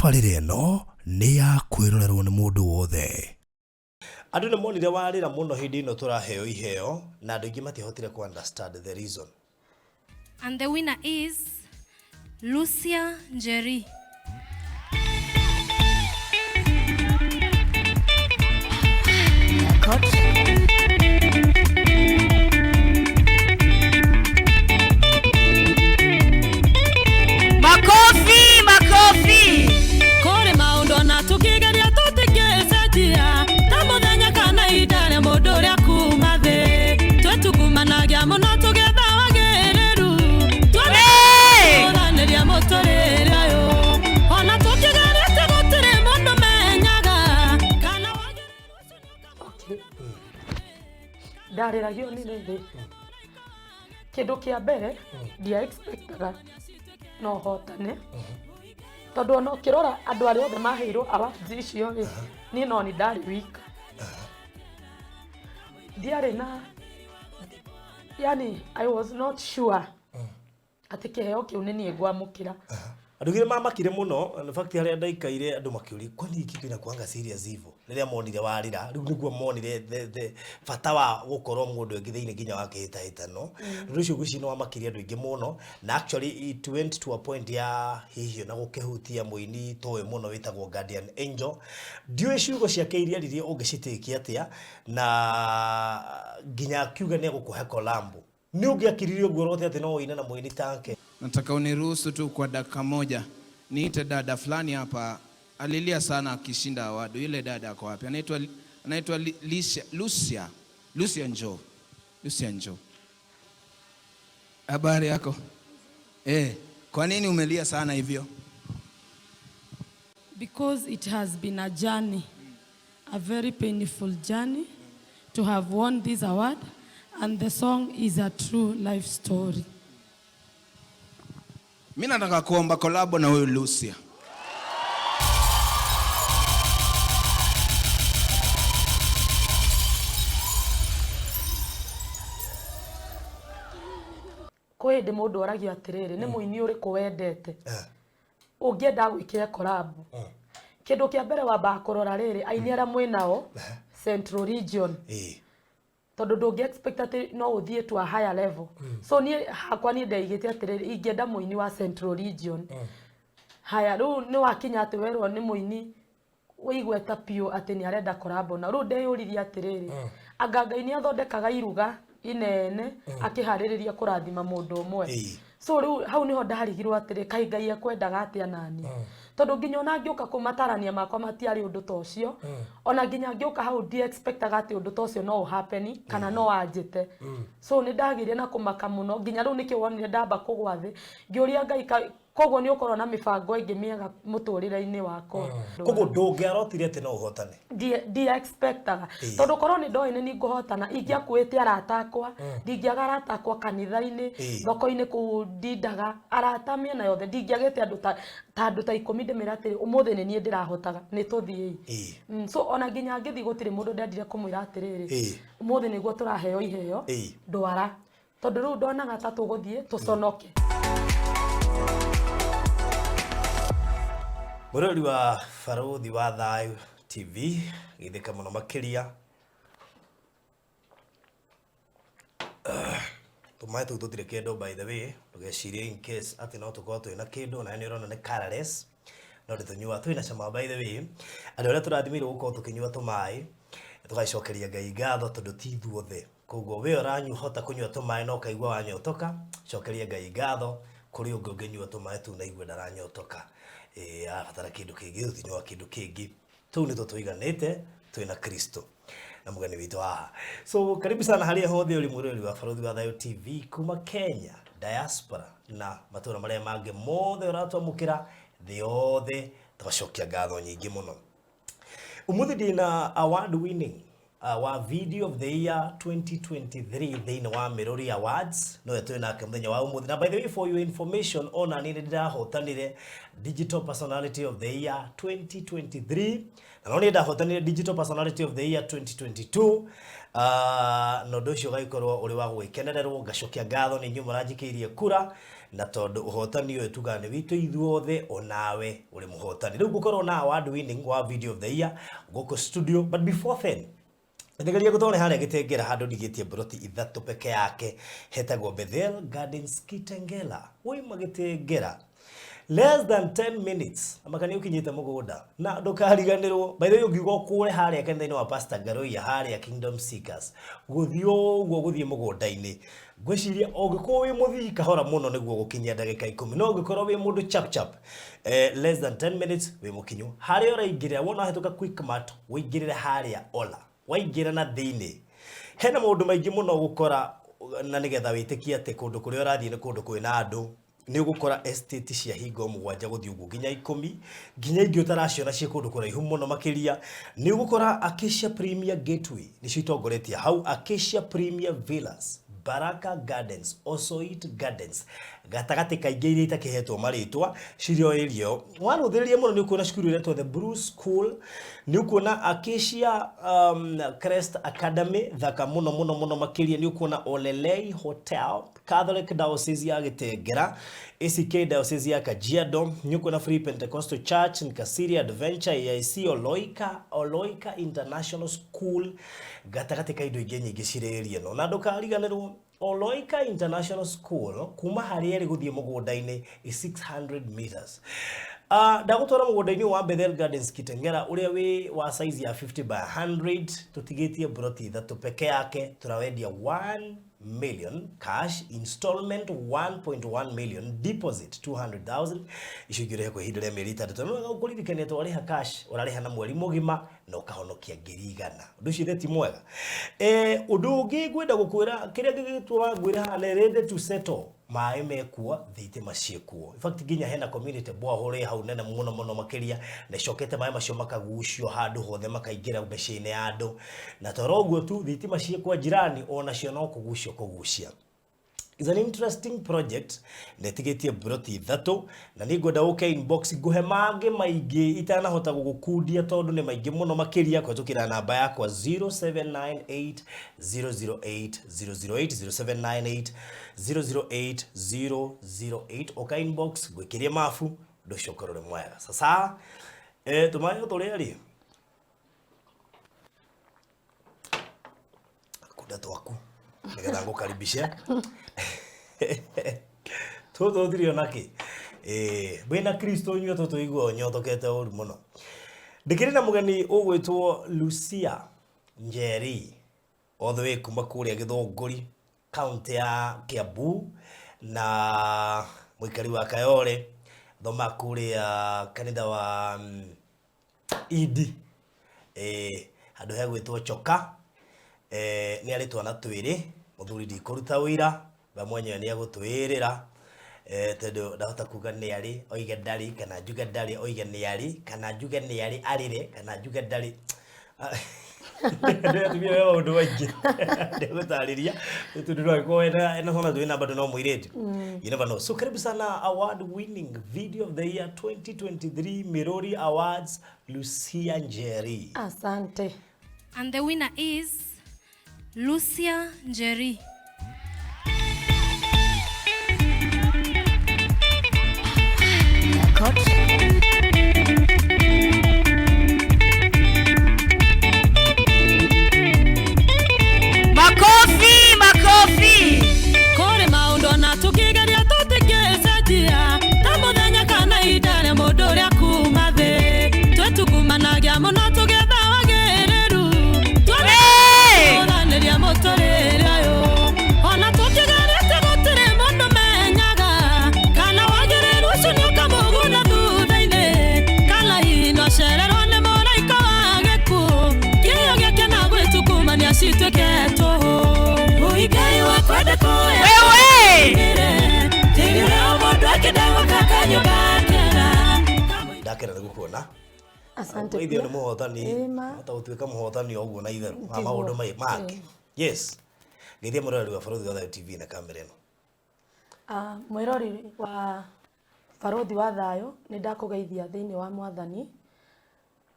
Tabarĩra ĩno nĩ ya kwĩrorerwo nĩ mũndũ wothe. Andũ nĩ monire warĩra mũno hĩndĩ ĩno tũraheo iheo na andũ aingĩ matiahotire kũ understand the reason. And the winner is Lucia Njeri. Makofi, makofi. Kũrĩ maũndũ ona tũkĩgeria tũtingĩcenjia ta mũthenya kana ihinda rĩa mũndũ ũrĩa kuma thĩ twĩtungumanagia mũno tũgĩetha wagĩrĩru Hey! tũranĩria mũtũrĩre ũyũ ona tũkĩgeretie gũtirĩ mũndũ menyaga kana wagĩrĩru ũcio Okay. Ndarĩragio nĩ rĩrĩ kĩndũ kĩa mbere ndia expectaga no hotane tondũ ona ũkĩrora andũ arĩa othe maheirwo awards icio rĩ niĩ no ni ndarĩ wika ndiarĩ na yani I was not sure atĩ kĩheo kĩu nĩ niĩ ngwamũkĩra. Andũ aingĩ mamakire mũno, in fact harĩa ndaikaire andũ makĩũria kwani hii kitu inakuanga serious hivyo rĩrĩa monire warĩra rĩu nĩguo monire the bata wa gũkorwo mũndũ ũngĩ thĩinĩ nginya wa kĩhĩtahĩtano. Ũndũ ũcio ngwĩciria nĩ wamakirie andũ aingĩ mũno na actually it went to a point ya hihi ona gũkĩhutia mũini tũĩ mũno wĩtagwo Guardian Angel. Ndiũĩ ciugo ciake iria aririe ũngĩcitĩkia atĩa na nginya akiuga nĩ egũkũhe kolambo. Nĩ ũngĩakiririe ũguo ũrote atĩ no ũine na mũini take? Nataka uniruhusu tu kwa dakika moja niite dada fulani hapa, alilia sana akishinda award. Yule dada ako wapi? Anaitwa Lucia. Lucia njoo. Lucia njoo. Habari yako? Kwa nini umelia sana hivyo? Because it has been a journey, a very painful journey to have won this award, and the song is a true life story. Mimi nataka kuomba collab na huyu Lucia. Kwĩ hĩndĩ mũndũ oragio atĩrĩrĩ, nĩ mũini ũrĩkũ wendete ũngĩenda gwĩkĩre collab? Kĩndũ kĩa mbere wambaga kũrora rĩrĩ, aini arĩa mwĩ nao Central Region, tondũ ndũngĩ expect atĩ no ũthiĩ to a higher level. So niĩ hakwa niĩ ndeigĩte atĩrĩrĩ, ingĩenda mũini wa Central Region. Haya, rĩu nĩ wakinya atĩ werwo nĩ mũini wĩigweta biũ atĩ nĩ arenda collab na rĩu ndeyũririe atĩrĩrĩ, anga Ngai nĩ athondekaga iruga inene akĩharĩrĩria kũrathima mũndũ ũmwe. So rĩu hau nĩho ndarigirwo atĩrĩ, kaĩ Ngai ekwendaga atĩa nani? Tondũ nginya ona ngĩũka kũmatarania makwa matiarĩ ũndũ ta ũcio. Ona nginya ngĩũka hau ndi expectaga atĩ ũndũ ta ũcio no ũhappen kana no anjĩte. So nĩ ndagĩire na kũmaka mũno nginya rĩu nĩkĩo wonire ndamba kũgwa thĩ ngĩũria Ngai koguo nĩ ũkorwo na mĩbango ĩngĩ mĩega mũtũrĩre-inĩ wakwa. Koguo ndũngĩarotire atĩ no ũhotane? Ndi expectaga. Tondũ korwo nĩ ndoĩ nĩ niĩ ngũhotana ingĩakuĩte arata akwa, ndingĩaga arata akwa kanitha-inĩ, thoko-inĩ kũu ndindaga, arata mĩena yothe, ndingĩagĩte andũ ta andũ ta ikũmi ndĩmere atĩrĩ ũmũthĩ nĩ niĩ ndĩrahotaga, nĩ tũthiĩi. So ona nginya ngĩthiĩ gũtirĩ mũndũ ndendire kũmwĩra atĩrĩrĩ, ũmũthĩ nĩguo tũraheo iheo, ndwara. Tondũ rĩu ndonaga ta tũgũthiĩ tũconoke. Mũrori wa Barũthi wa Thayũ TV, geithĩka mũno makĩria. Tũmaĩ tũu tũtirĩ kĩndũ by the way, ndũgecirie in case atĩ no tũkorwo twĩna kĩndũ, nawe nĩ ũrona nĩ colourless, no ndĩtũnyuaga twĩna cama by the way. Andũ arĩa tũrathimĩirwo gũkorwo tũkĩnyua tũmaĩ, tũgacokeria Ngai ngatho tondũ ti ithuothe. Koguo we ũrahota kũnyua tũmaĩ na ũkaigua wanyotoka, cokeria Ngai ngatho, kũrĩ ũngĩ ũngĩnyua tũmaĩ tũu na aigue ndaranyotoka. Arabatara kĩndũ kĩngĩ, tũtinyuaga kĩndũ kĩngĩ. Tũu nĩtwo tũiganĩte twĩna Kristo na mũgeni witũ haha. So karibu sana harĩa hothe ũrĩ mwĩroreri wa Barũthi wa Thayũ TV kuma Kenya, diaspora na matũra marĩa mangĩ mothe ũratwamũkĩra thĩ yothe, tũgacokia ngatho nyingĩ mũno. Ũmũthĩ ndĩna award winning wa video of the year 2023 thĩinĩ wa Miruri Awards, nowe twĩ nake mũthenya wa ũmũthĩ. Na by the way, for your information, ona niĩ nĩ ndĩrahotanire Digital Personality of the Year 2023, na no niĩ ndahotanire Digital Personality of the Year 2022. Na ũndũ ũcio ũgagĩkorwo ũrĩ wa gũgĩkenererwo. Ngacokia ngatho nĩ inyuĩ mũranjikĩirie kura, na tondũ ũhotani ũyũ tugaga nĩ witũ ithuothe, onawe ũrĩ mũhotani. Rĩu ngũkorwo na award winning wa video of the year gũkũ studio, but before then ndegeria gũtware harĩa Gĩtengera handũ ndigĩtie mburoti ithatũ peke yake, hetagwo Bethel Gardens Kitengela. Waima Gĩtengera less than 10 minutes amaka nĩ ũkinyĩte mũgũnda, na ndũkariganĩrwo. By the way, ũngiuga ũkũre harĩa kanitha-inĩ wa Pastor Ngaruiya harĩa Kingdom Seekers, gũthiĩ ũguo gũthiĩ mũgũnda-inĩ, ngwĩciria ũngĩkorwo wĩ mũthii kahora mũno nĩguo gũkinyia ndagĩka 10, no ũngĩkorwo wĩ mũndũ chap chap, less than 10 minutes wĩ mũkinyu harĩa ũraingĩrĩra. Wona wahĩtũka Quickmart, ũingĩrĩre harĩa Ola, waingĩra na thĩinĩ hena maũndũ maingĩ mũno gũkora, na nĩgetha wĩtĩkie atĩ kũndũ kũrĩa ũrathiĩ nĩ kũndũ kwĩna andũ. Nĩ ũgũkora estate cia hingo 7 gũthiĩ ũguo nginya 10, nginya ingĩ ũtaraciona ciĩ kũndũ kũraihu mũno makĩria. Nĩ ũgũkora Acacia Premier Gateway nĩcio itongoretie hau, Acacia Premier Villas, Baraka Gardens, Osoit Gardens, gatagatĩ kaingĩ iria itakĩhetwo marĩtwa cirĩ o area ĩyo. Warũthĩrĩria mũno nĩ ũkuona cukuru ĩretwo The Bruce School, nĩ ũkuona Acacia Crest Academy thaka mũno mũno mũno makĩria, nĩ ũkuona Olelei Hotel, Catholic Diocese ya Gĩtengera, ACK Diocese ya Kajiado, nĩ ũkuona Free Pentecostal Church, Nkasiri Adventure, AIC Oloika, Oloika International School, gatagatĩ ka indo ingĩ nyingĩ cirĩ area ĩno. Na ndũkariganĩrwo Oloika International School kuma harĩa ĩrĩ gũthiĩ mũgũnda-inĩ is 600 meters. Ndagũtwara mũgũnda-inĩ wa Bethel Gardens Kitengela ũrĩa wĩ wa size ya 50 by 100, tũtigĩtie mburoti ithatũ peke yake, tũrawendia 1 million cash, installment 1.1 million, deposit 200,000. Icio ingĩ ũrĩhe kwa ihinda rĩa mĩeri 6. Nĩ ũkũririkania twarĩha cash ũrarĩha na mweri mũgima na ũkahonokia 100,000. Ũndũ ũcio ti mwega. Ũndũ ũngĩ ngwenda gũkwĩra, kĩrĩa gĩgĩtũma ngwĩre haha nĩ ready to settle, maĩ mekuo, thitima ciĩkuo. In fact nginya hena community borehole hau nene mũno mũno makĩria, na icokete maĩ macio makagucio handũ hothe makaingĩra mĩciĩ-inĩ ya andũ. Na toro ũguo tu, thitima ciĩ kwa jirani onacio no kũgucio kũgucia. Is an interesting project na ĩtigĩtie mburoti ithatũ, na nĩ ngwenda ũke inbox ngũhe mangĩ maingĩ itanahota gũgũkundia tondũ nĩ maingĩ mũno makĩria, kũhetũkĩra namba yakwa 0798 008 008, 0798 008 008. Ũka inbox ngwĩkĩrie mabu, ũndũ ũcio ũkorwo ũrĩ mwega. Sasa tũmaĩ tũrĩa rĩ kunda twaku nĩgetha ngũkaribishe tũtũ ũthire onakĩ wĩna Kristo nyua tũtũ igua nyotokete ũru mũno. Ndĩkĩrĩ na mũgeni ũgwĩtwo Lucia Njeri all the way kuma kũrĩa Gĩthũngũri, kaunti ya Kiambu, na mũikari wa Kayole, thoma kũrĩa kanitha wa Idi, handũ hegwĩtwo Choka. Nĩ arĩ twana twĩrĩ, mũthuri ndikũruta ũira, we mwenyewe nĩ egũtwĩrĩra, tondũ ndahota kuga nĩ arĩ oige ndarĩ, kana njuge ndarĩ oige nĩ arĩ, kana njuge nĩ arĩ arĩre, kana njuge ndarĩ. Ndĩ atumia me maũndũ maingĩ ndĩgũtarĩria tondũ no angĩkorwo ena twana twĩrĩ na bado no mũirĩtu, you never know. So karibu sana, award winning video of the year 2023 Mirori Awards, Lucia Njeri. Asante. And the winner is Lucia Njeri. Makofi, makofi. Kũrĩ maũndũ ona tũkĩgeria tũtingĩcenjia, ta mũthenya kana ihinda rĩa mũndũ ũrĩa kuma thĩ. Twĩtungumanagia mũno tũgĩetha wagĩrĩru, tũranĩria mũtũrĩre ũyũ. Ona tũkĩgeretie gũtirĩ mũndũ menyaga kana wagĩrĩru ũcio nĩũkamũguna thutha-inĩ, kana hihi no acererwo nĩ mũraika wa gĩkuũ. Kĩo gĩake na gwĩtungumania cituĩke tũhũ. Ũigai wakwa ndakũoya Wewe! Tigĩrĩra o mũndũ akĩenda gwaka kanyũmba kega. Ndakena nĩ gũkuona. Asante. Ithuĩ nĩ mũhotani, Ĩma. hota gũtuĩka mũhotani o ũguo na itherũ wa Tiguo. maũndũ mangĩ. Yes, ngeithia mũroreri wa Barũthi wa Thayũ TV na kamera ĩno. Mwĩrori wa Barũthi wa Thayũ, nĩ ndakũgeithia thĩinĩ wa Mwathani.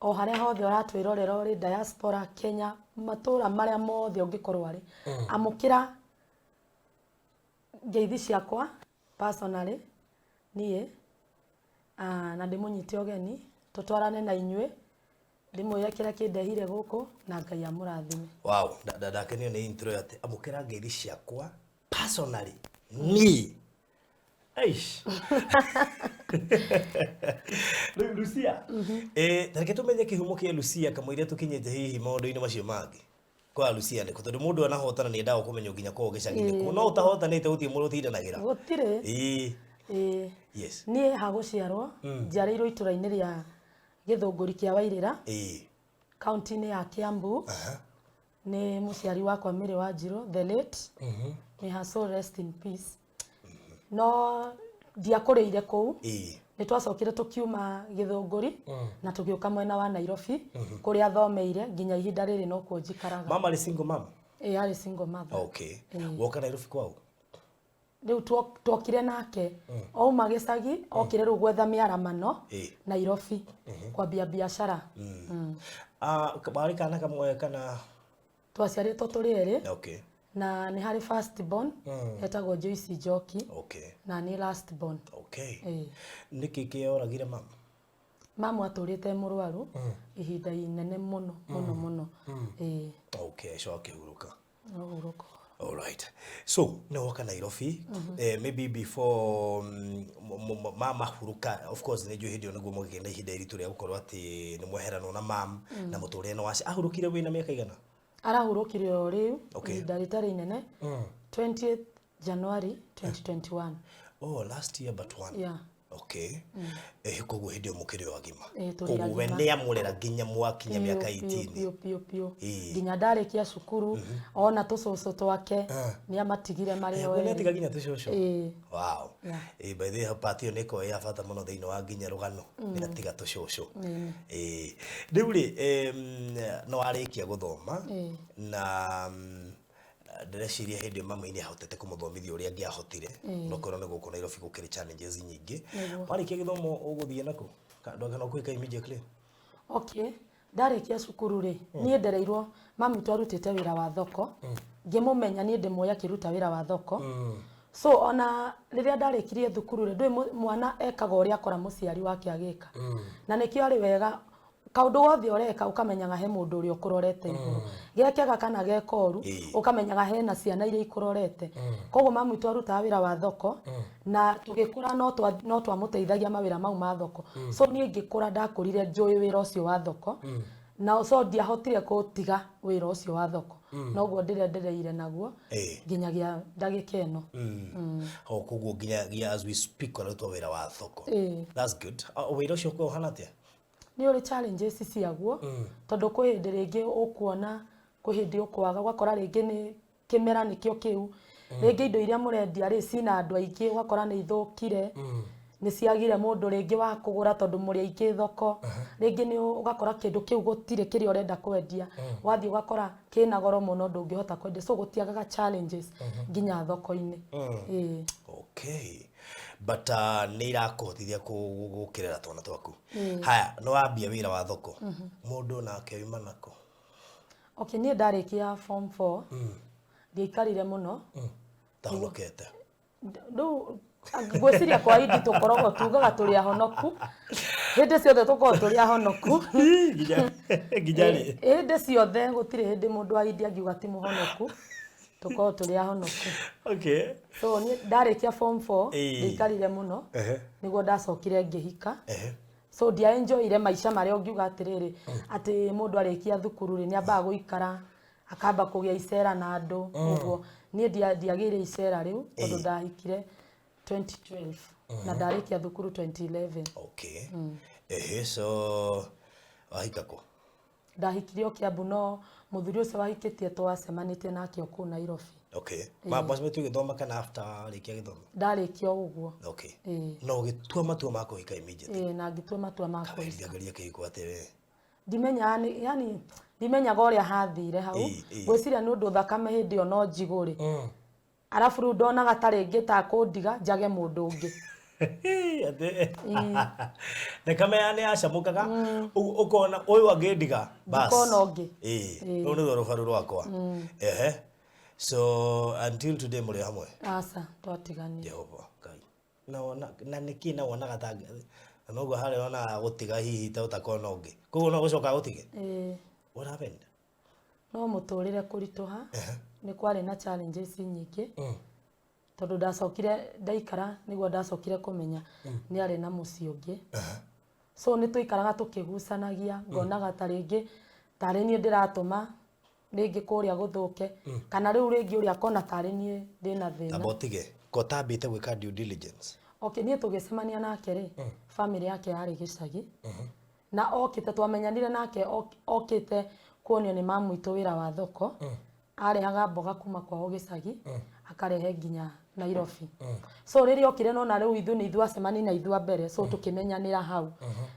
O harĩa hothe ũratwĩrorera ũrĩ diaspora Kenya, matũra marĩa mothe ũngĩkorwo arĩ, amũkĩra ngeithi ciakwa personally niĩ, na ndĩmũnyite ũgeni tũtwarane na inyuĩ, ndĩmwĩre kĩrĩa kĩndehire gũkũ na Ngai amũrathime. Wow, ndakenio nĩ intro ya atĩ amũkĩra ngeithi ciakwa personally niĩ. Aish. Rĩu Lucia, ta reke tũmenye kĩhumo kĩa Lucia kamũira tũkinyĩte hihi maũndũ-inĩ macio mangĩ. Kwa Lucia nĩkũ? Tondũ mũndũ anahotana nĩ endaga kũmenywo nginya kwao gĩcagi-inĩ kũ. No ũtahotanĩte gũtirĩ mũndũ ũtindanagĩra. Gũtirĩ. Ĩĩ. Ĩĩ. Yes. Niĩ hagũciarwo njiarĩirwo itũra-inĩ rĩa Gĩthũngũri kĩa Wairĩra, kaunti-inĩ ya Kiambu. Nĩ mũciari wakwa Mary Wanjirũ, the late. May her soul rest in peace. No ndiakũrĩire kũu. Nĩ twacokire tũkiuma Gĩthũngũri na tũgĩũka mwena wa Nairobi kũrĩa thomeire nginya ihinda rĩrĩ nokuo njikaraga. Mama arĩ single mom? Ĩĩ, arĩ single mother. Okay. Woka Nairobi kwao? Rĩu twokire nake ouma gĩcagi, okire rĩu gwetha mĩaramano Nairobi kwambia biacara. Warĩ kana kamwe kana? Twaciarĩtwo tũrĩ erĩ. Okay. Na nĩ harĩ first born etagwo Joyce Njoki. Okay. Na nĩ last born. Okay. Nĩkĩ kĩoragire mama? Mamu atũrĩte mũrwaru ihinda inene mũno mũno mũno. Okay, so akĩhurũka. Ahurũka. All right. So, nĩ woka Nairobi, maybe before mama huruka, of course nĩ njũĩ hĩndĩ ĩyo nĩguo mũgĩgĩa na ihinda iritũ rĩa gũkorwo atĩ nĩ mweheranwo na mam na mũtũrĩre nĩ waci. Ahurũkire wĩna mĩaka igana? Arahurũkire o rĩu Okay. ihinda rĩtarĩ inene, 20th January 2021. Oh, last year but one. Yeah. Okay. Koguo hĩndĩ ĩyo mũkĩrĩ o agima. Tũrĩ Koguo we agima. nĩ amũrera nginya mwakinya mĩaka 18. Piũ piũ piũ. Ĩĩ. Nginya ndarĩkia cukuru ona tũcũcũ twake nĩ amatigire marĩ o Nĩ erĩ. atiga nginya tũcũcũ. Ĩĩ. Wow. Yeah. By the way, part ĩyo nĩ ĩkoragwo ĩ ya bata mũno thĩinĩ wa nginya rũgano. Nĩ atiga tũcũcũ. Rĩu rĩ, no warĩkia gũthoma na ndĩreciria hĩndĩ ĩyo mami nĩ ahotete kũmũthomithia ũrĩa angĩahotire. No korwo nĩ gũkũ Nairobi gũkĩrĩ challenges nyingĩ. Warĩkia gĩthomo ũgũthiĩ nakũ? Kana ũkũhika immediately? Okay. Ndarĩkia cukuru rĩ, niĩ ndereirwo mami witũ arutĩte wĩra wa thoko. Ngĩmũmenya niĩ ndĩmuoya akĩruta wĩra wa thoko. So ona rĩrĩa ndarĩkirie thukuru rĩ, ndũĩ mwana ekaga ũrĩa akora mũciari wake agĩka. Na nĩkĩo arĩ wega kaũndũ gothe ũreka ũkamenyaga he mũndũ ũrĩa ũkũrorete igũrũ. Gekega kana gekoru, ũkamenyaga hena ciana iria ikũrorete. Koguo mami witũ arutaga wĩra wa thoko na tũgĩkũra no twamũteithagia mawĩra mau ma thoko. So niĩ ngĩkũra ndakũrire njũĩ wĩra ũcio wa thoko. Na so ndiahotire kũtiga wĩra ũcio wa thoko. Noguo ndĩrendereire naguo nginyagia ndagĩka ĩno. O koguo nginyagia as we speak ũrarutwo wĩra wa thoko. That's good. Wĩra ũcio ũkoragwo ũhana atĩa? Nĩ ũrĩ challenges ciaguo, tondũ kwĩ hĩndĩ rĩngĩ ũkuona, kwĩ hĩndĩ ũkwaga, ũgakora rĩngĩ nĩ kĩmera nĩkĩo kĩu. Rĩngĩ indo iria mũrendia rĩ cina andũ aingĩ, ũgakora nĩ ithũkire, nĩ ciagire mũndũ rĩngĩ wa kũgũra tondũ mũrĩ aingĩ thoko. Rĩngĩ nĩ ũgakora kĩndũ kĩu gũtirĩ kĩrĩa ũrenda kwendia, wathiĩ ũgakora kĩna goro mũno ndũngĩhota kwendia. So gũtiagaga challenges nginya thoko-inĩ. Okay. But nĩ irakũhotithia gũkĩrera twana twaku. Haya, nĩ wambia wĩra wa thoko. Mũndũ nake oima nako? Okay, niĩ ndarĩkia form 4, ndiaikarire mũno. Tahonokete. Rĩu ngwĩciria kwa indi tũkoragwo tugaga tũrĩ ahonoku. Hĩndĩ ciothe tũkoragwo tũrĩ ahonoku. Nginya rĩ? Hĩndĩ ciothe gũtirĩ hĩndĩ mũndũ wa indi angiuga ti mũhonoku. Tũkoragwo tũrĩ ahonoku. Okay. So niĩ ndarĩkia form 4, ndiaikarire mũno. Nĩguo ndacokire ngĩhika. So ndiaenjoyire maica marĩa ũngiuga atĩrĩrĩ, atĩ mũndũ arĩkia thukuru rĩ, nĩambaga gũikara, akamba kũgĩa icera na andũ, ũguo. Niĩ ndiagĩire icera rĩu, tondũ ndahikire 2012 na ndarĩkia thukuru 2011. Okay. So wahika kũ? Ndahikire o Kiambu, no mũthuri ũcio wahikĩtie twacemanĩtie nake o kũu Nairobi. Okay. Mwacemanĩtie ũgĩthoma kana after warĩkia gĩthomo? Ndarĩkia o ũguo. Okay. No ũgĩtua matua ma kũhika immediately? Ĩĩ, na ngĩtua matua ma kũhika. Ndingĩangaria kĩhiko atĩ we. Ndimenyaga nĩ, yani ndimenyaga ũrĩa hathire hau. Ngwĩciria nĩ ũndũ thakame hĩndĩ ĩyo no njigũ rĩ. Arabu rĩu ndonaga ta rĩngĩ ta kũndiga njage mũndũ ũngĩ. Atĩ- thakame ya nĩ yacamũkaga ũguo ũkona ũyũ angĩndiga bas. Ndikona ũngĩ. Ĩĩ, Ĩĩ. rũu nĩruo rũbaru rwakwa. Ehe, so until today mũrĩ hamwe? Aca, twatiganire. Jehova Ngai, na wona na nĩkĩ na wonaga ta na noguo harĩa wonaga gũtiga hihi ta ũtakona ũngĩ, koguo no gũcoka gũtige? Ĩĩ. What happened? No mũtũrĩre kũritũha, nĩ kwarĩ na challenges nyingĩ, tondũ ndacokire ndaikara nĩguo ndacokire kũmenya nĩ arĩ na mũciĩ ũngĩ. So nĩ tũikaraga tũkĩgucanagia, ngonaga ta rĩngĩ tarĩ niĩ ndĩratũma rĩngĩ kũrĩa gũthũke, kana rĩu rĩngĩ ũrĩa akona tarĩ niĩ ndĩna thĩna. Tamba ũtige ko ũtambĩte gwĩka due diligence. Okay, niĩ tũgĩcemania nake rĩ, family yake yarĩ gĩcagi, na okĩte twamenyanire nake okĩte kuonio nĩ mamu witũ wĩra wa thoko. Arehaga mboga kuma kwao gĩcagi akarehe nginya Nairobi. So rĩrĩa okire nona rĩu ithuĩ nĩ ithuĩ acemani na ithuĩ a mbere, so tũkĩmenyanĩra hau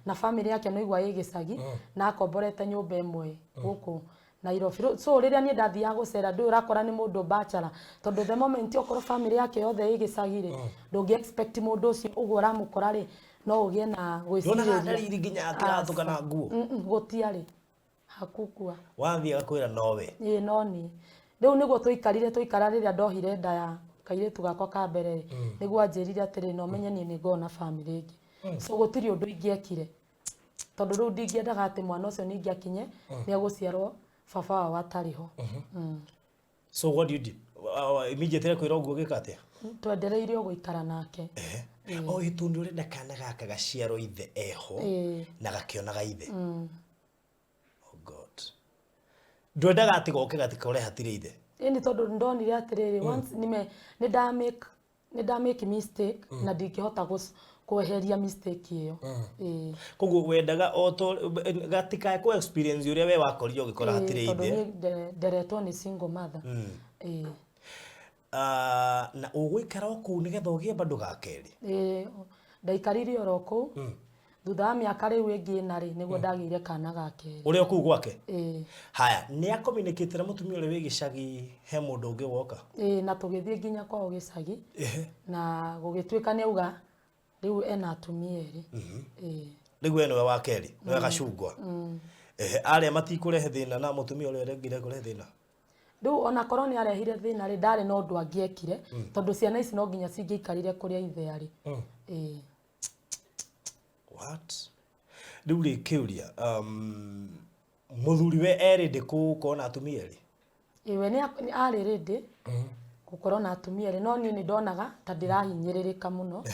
na family yake no igua ĩ gĩcagi na akomborete nyũmba ĩmwe gũkũ Nairobi. So rĩrĩa niĩ ndathiaga gũcera, ndũĩ ũrakora nĩ mũndũ bachelor, tondũ the moment okorwo family yake yothe ĩ gĩcagi rĩ, ndũngĩ expect mũndũ ũcio ũguo ũramũkora rĩ no ũgĩe na Ndonaga gwĩcirĩria. ndariri nginya kĩratũ kana nguo? Gũtiarĩ hakukua. Wathiĩ agakwĩra nowe? Ĩĩ, no niĩ rĩu nĩguo tũikarire tũikara. Rĩrĩa ndohire nda ya kairĩtu gakwa ka mbere rĩ, nĩguo anjĩrire atĩrĩ, no menye niĩ nĩ ngoragwo na family ĩngĩ, so gũtirĩ ũndũ ingĩekire, tondũ rĩu ndingĩendaga atĩ mwana ũcio ningĩ akinye nĩ egũciarwo baba wao atarĩ ho. So what do you do? Immediately kwĩra ũguo gĩka atĩa? Twendereire o gũikara nake. O ĩtũ nĩ ũrenda kana gaka gaciarwo ithe eho? Ĩĩ. Na gakĩonaga ithe. Oh God, ndwendaga atĩ goke gatikore hatirĩ ithe? Ĩni, tondũ ndonire atĩrĩrĩ, once nime nĩ nda make mistake na ndingĩhota kweheria mistake ĩyo. Ĩĩ. Koguo wendaga o to gatikae kũ experience ũrĩa we wakorire ũgĩkora hatirĩ Tondũ ithe. niĩ nderetwo nĩ single mother. Ĩĩ. Ah, na ũgũikara o kũu nĩgetha ũgĩe bado gakerĩ? Ĩĩ, ndaikarire oro kũu. Thutha wa mĩaka rĩu ĩngĩ ĩna rĩ, nĩguo ndagĩire kana ga kerĩ. Ũrĩa o kũu gwake? Ĩĩ. Haya, nĩ acommunicate na mũtumia ũrĩa wĩ gĩcagi he mũndũ ũngĩ woka? Ĩĩ, na tũgĩthiĩ nginya kwao gĩcagi na gũgĩtuĩka nĩ auga rĩu ena atumia erĩ. Ĩĩ. Rĩu we nĩwe wa kerĩ, nĩwe gacungwa. Ehe, arĩa matikũrehe thĩna na mũtumia ũrĩa ũrengire kũrehe thĩna? Rĩu ona korwo nĩ arehire thĩna rĩ, ndarĩ na ũndũ angĩekire, tondũ ciana ici no nginya cingĩikarire kũrĩa ithe arĩ. Ĩĩ. What? Rĩu rĩ, kĩũria, mũthuri we erĩ ndĩkũkorwo na atumia erĩ? Ĩĩ, we nĩ arĩ ready gũkorwo na atumia erĩ, no niĩ nĩ ndonaga ta ndĩrahinyĩrĩrĩka mũno,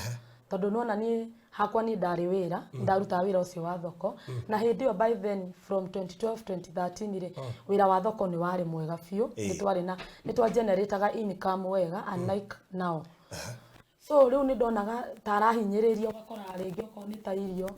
tondũ nona niĩ hakwa niĩ ndarĩ wĩra ndarutaga wĩra ũcio wa thoko, na hĩndĩ ĩyo by then from 2012 2013 rĩ, wĩra wa thoko nĩ warĩ mwega biũ. Nĩ twarĩ na nĩ twa generataga income wega, unlike now. So rĩu nĩ ndonaga ta arahinyĩrĩria, ũgakora rĩngĩ okorwo nĩ ta irio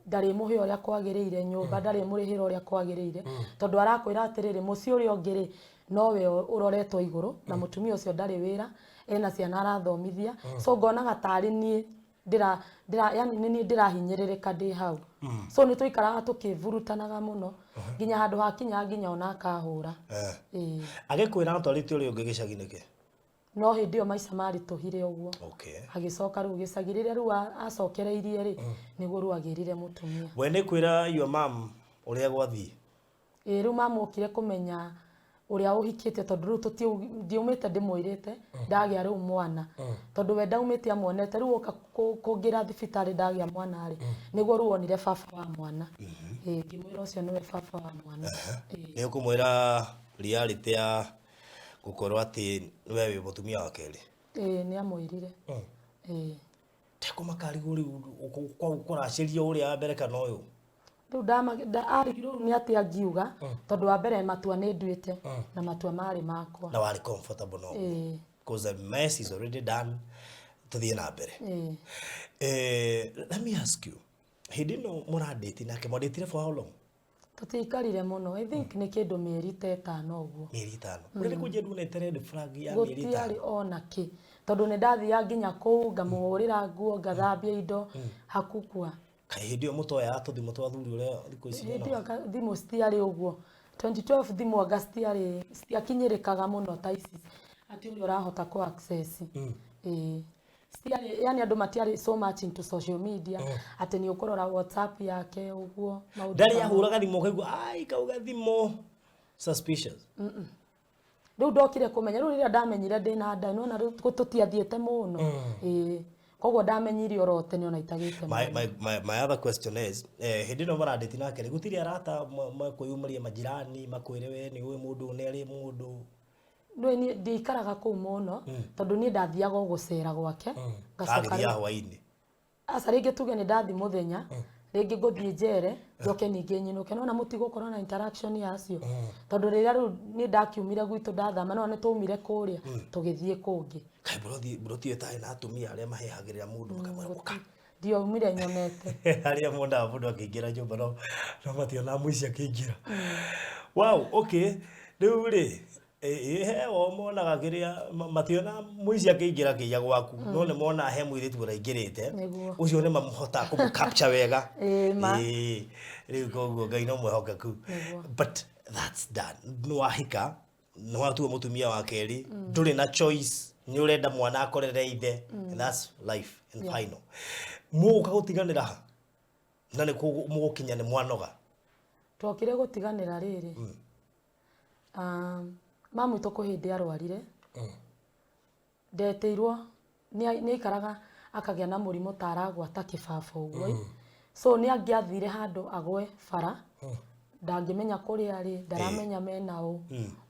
ndarĩmũhe ũrĩa kwagĩrĩire, nyũmba ndarĩmũrĩhĩra ũrĩa kwagĩrĩire, tondũ arakwĩra atĩrĩrĩ, mũciĩ ũrĩa ũngĩ rĩ, nowe ũroretwo igũrũ na mũtumia ũcio ndarĩ wĩra, ena ciana arathomithia. So ngonaga tarĩ niĩ ndĩra ndĩra yani nĩ niĩ ndĩrahinyĩrĩrĩka ndĩ hau. So nĩ tũikaraga tũkĩburutanaga mũno nginya handũ hakinya nginya ona akahũra. Ĩĩ. Agĩkwĩra atwarĩte ũrĩa ũngĩ gĩcagi nĩkĩ? No hĩndĩ ĩyo maica maritũhire ũguo. Agĩcoka rĩu gĩcagi, rĩrĩa rĩu acokereirie rĩ, nĩguo rĩu agĩrire mũtumia. We nĩ kwĩra your mom ũrĩa gwathiĩ? Ĩĩ, rĩu mamokire kũmenya ũrĩa ũhikĩte, tondũ rĩu ndiumĩte ndĩmwĩrĩte ndagĩa rĩu mwana, tondũ we ndaumĩte amuonete. Rĩu oka kũngĩra thibitarĩ ndagĩa mwana rĩ, nĩguo rĩu onire baba wa mwana. Ĩĩ, ngĩmwĩra ũcio nĩwe baba wa mwana. Ĩĩ. Nĩ ũkũmwĩra reality ya gũkorwo atĩ we wĩ mũtumia wa kerĩ? Ĩĩ, nĩ amwĩrire. Ĩĩ. Tekũmakarigwo rĩu kũracĩria ũrĩa wa mbere kana ũyũ? Rĩu arigirwo rĩu nĩ atĩa angiuga, tondũ wa mbere matua nĩ nduĩte na matua marĩ makwa. Na warĩ comfortable no? Ĩĩ. Because the mess is already done, tũthiĩ na mbere. Ĩĩ. Let me ask you, hĩndĩ ĩno mũrandĩti nake, mwandĩtire for how long? Tũtiaikarire mũno, I think nĩ kĩndũ mĩeri ta 5 ũguo. Mĩeri 5. Ũrĩa kũnjia nduonete red flag ya mĩeri Gũtiarĩ 5? Ona kĩ, tondũ nĩ ndathiaga nginya kũu ngamũhũrĩra nguo, ngathambia indo, hakukua. Kaĩ hĩndĩ ĩyo mũtoyaga tũthimũ twa thuri ũrĩa thikũ ici? Hĩndĩ ĩyo thimũ citiarĩ ũguo. 2012 thimũ anga citiarĩ, citiakinyĩrĩkaga mũno ta ici atĩ ũrĩa ũrahota kũ access. Ĩĩ. Citiarĩ, yani andũ matiarĩ so much into social media atĩ nĩ ũkũrora WhatsApp yake ũguo maũndũ Ndarĩ ta mau. ahũraga thimũ ũkaigua ai kauga thimũ suspicious. Rĩu ndokire kũmenya rĩu rĩrĩa ndamenyire ndĩna nda, nĩwona rĩu tũtiathiĩte mũno. Ĩĩ, koguo ndamenyire oro tene ona itagĩte My, mwana. my other question is, hĩndĩ ĩno mũrandĩti nake rĩ, gũtirĩ arata makwĩyumĩria majirani makwĩre we nĩ ũĩ mũndũ nĩ arĩ mũndũ? Nĩũĩ niĩ ndiikaraga kũu mũno tondũ niĩ ndathiaga o gũcera gwake, ngacoka Agĩthiaga rĩu hwainĩ. Aca, rĩngĩ tuge nĩ ndathi mũthenya, rĩngĩ ngũthiĩ njere, njoke ningĩ nyinũke. Nĩwona mũtigũkorwo na interaction ya acio, tondũ rĩrĩa rĩu niĩ ndakiumire gwitũ ndathama, nĩwona nĩ twaumire kũrĩa tũgĩthiĩ kũngĩ. Kaĩ mburoti ĩyo ĩtarĩ na atumia arĩa mahehagĩrĩra mũndũ makamwĩra ũka? Ndiaumire nyonete. Arĩa monaga mũndũ akĩingĩra nyũmba no mationaga mũici akĩingĩra. Wow, okay. Rĩu rĩ, he o monaga kĩrĩa mationaga mũici akĩingĩra akĩiya gwaku, no nĩ monaga he mũirĩtu ũraingĩrĩte. Nĩguo. Ũcio nĩ mamũhotaga kũmũ capture wega. Ĩĩ, ma. Ĩĩ, rĩu koguo Ngai no mwĩhokeku. Nĩguo. But that's done. Nĩ wahika, nĩ watua mũtumia wa kerĩ, ndũrĩ na choice, nĩ ũrenda mwana akorere ithe. And that's life and final. Mũgũka gũtiganĩra ha? Na nĩ kũ mũgũkinya nĩ mwanoga? Twokire gũtiganĩra rĩrĩ, mamu witũ kwĩ hĩndĩ arwarire, ndetĩirwo, nĩ aikaraga akagĩa na mũrimũ ta aragwata kĩbaba ũguo. So nĩ angĩathire handũ agwe bara, ndangĩmenya kũrĩa arĩ, ndaramenya mena ũ,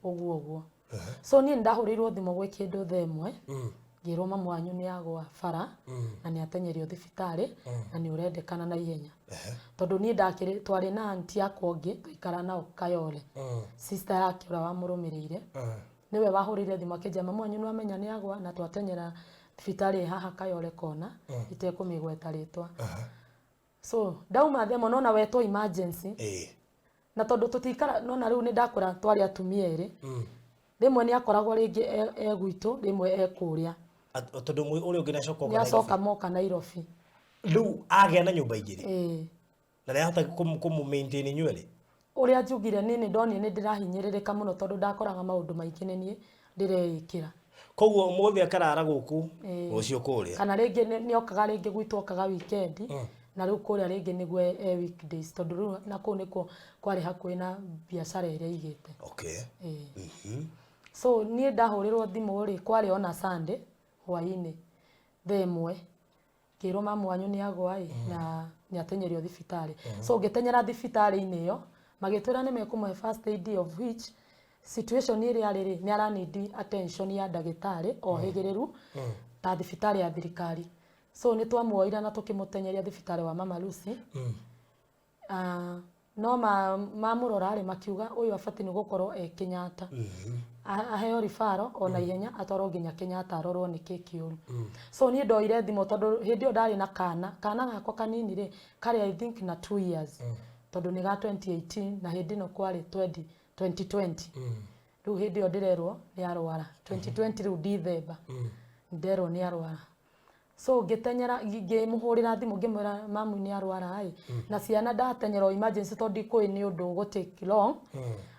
ũguo ũguo. So niĩ nĩ ndahũrĩirwo thimũ gwĩ kĩndũ thaa 1, ngĩrwo mamu wanyu nĩ agwa bara na nĩ atenyerio thibitarĩ na nĩ ũrendekana na ihenya. Tondũ niĩ ndakĩrĩ, twarĩ na aunty yakwa ũngĩ twaikara nao Kayole, sister yake ũrĩa wamũrũmĩrĩire, nĩwe wahũrĩire thimũ akĩnjĩra mamu wanyu nĩ wamenya nĩ agwa na twatenyera thibitarĩ haha Kayole kona, itekũmĩgweta rĩtwa. So ndauma thaa 1 nona wetwo emergency, na tondũ tũtikara nona rĩu nĩ ndakũra, twarĩ atumia erĩ, rĩmwe nĩ akoragwo rĩngĩ e gwitũ, rĩmwe e kũrĩa. Tondũ ũrĩa ũngĩ nĩacoka Nĩ acoka moka Nairobi. Rĩu agĩa na nyũmba igĩrĩ? Ĩĩ. Na nĩahota kũmũ maintain inyuerĩ? Ũrĩa njugire niĩ nĩ ndonire nĩ ndĩrahinyĩrĩrĩka mũno tondũ ndakoraga maũndũ maingĩ nĩ niĩ ndĩreĩkĩra. Koguo ũmũthĩ akarara gũkũ, rũciũ kũrĩa. Kana rĩngĩ nĩ okaga rĩngĩ gwitũ, okaga weekend, na rĩu kũrĩa rĩngĩ nĩguo e weekdays, tondũ rĩu na kũu nĩkuo kwarĩ hakuhĩ na biacara ĩrĩa aigĩte. Ĩĩ. So niĩ ndahũrĩrwo thimũ rĩ, kwarĩ ona Sunday hwainĩ thaa 1, ngĩrwo mamu wanyu nĩ agwa ĩ na nĩ atenyerio thibitarĩ. So ngĩtenyera thibitarĩ-inĩ ĩyo, magĩtwĩra nĩ mekũmũhe first aid, of which situation ĩrĩa arĩ rĩ, nĩ aranindi attention ya ndagĩtarĩ ohĩgĩrĩru ta thibitarĩ ya thirikari. So nĩ twamuoire na tũkĩmũtenyeria thibitarĩ wa Mama Lucy. No mamũrora rĩ, makiuga ũyũ abatiĩ nĩ gũkorwo e Kenyatta, aheo referral ona ihenya, atwarwo nginya Kenyatta arorwo nĩ kĩ kĩũru. So niĩ ndoire thimũ tondũ hĩndĩ ĩyo ndarĩ na kana gakwa kanini rĩ, karĩ I think na 2 years, tondũ nĩ ga 2018 na hĩndĩ ĩno kwarĩ 2020. Rĩu hĩndĩ ĩyo ndĩrerwo nĩ arwara 2020, rĩu December nderwo nĩ arwara. So ngĩtenyera, ngĩmũhũrĩra thimũ, ngĩmwĩra mamu nĩ arwara ĩ na ciana, ndatenyera o emergency tondũ ndikũĩ nĩ ũndũ ũgũ take long.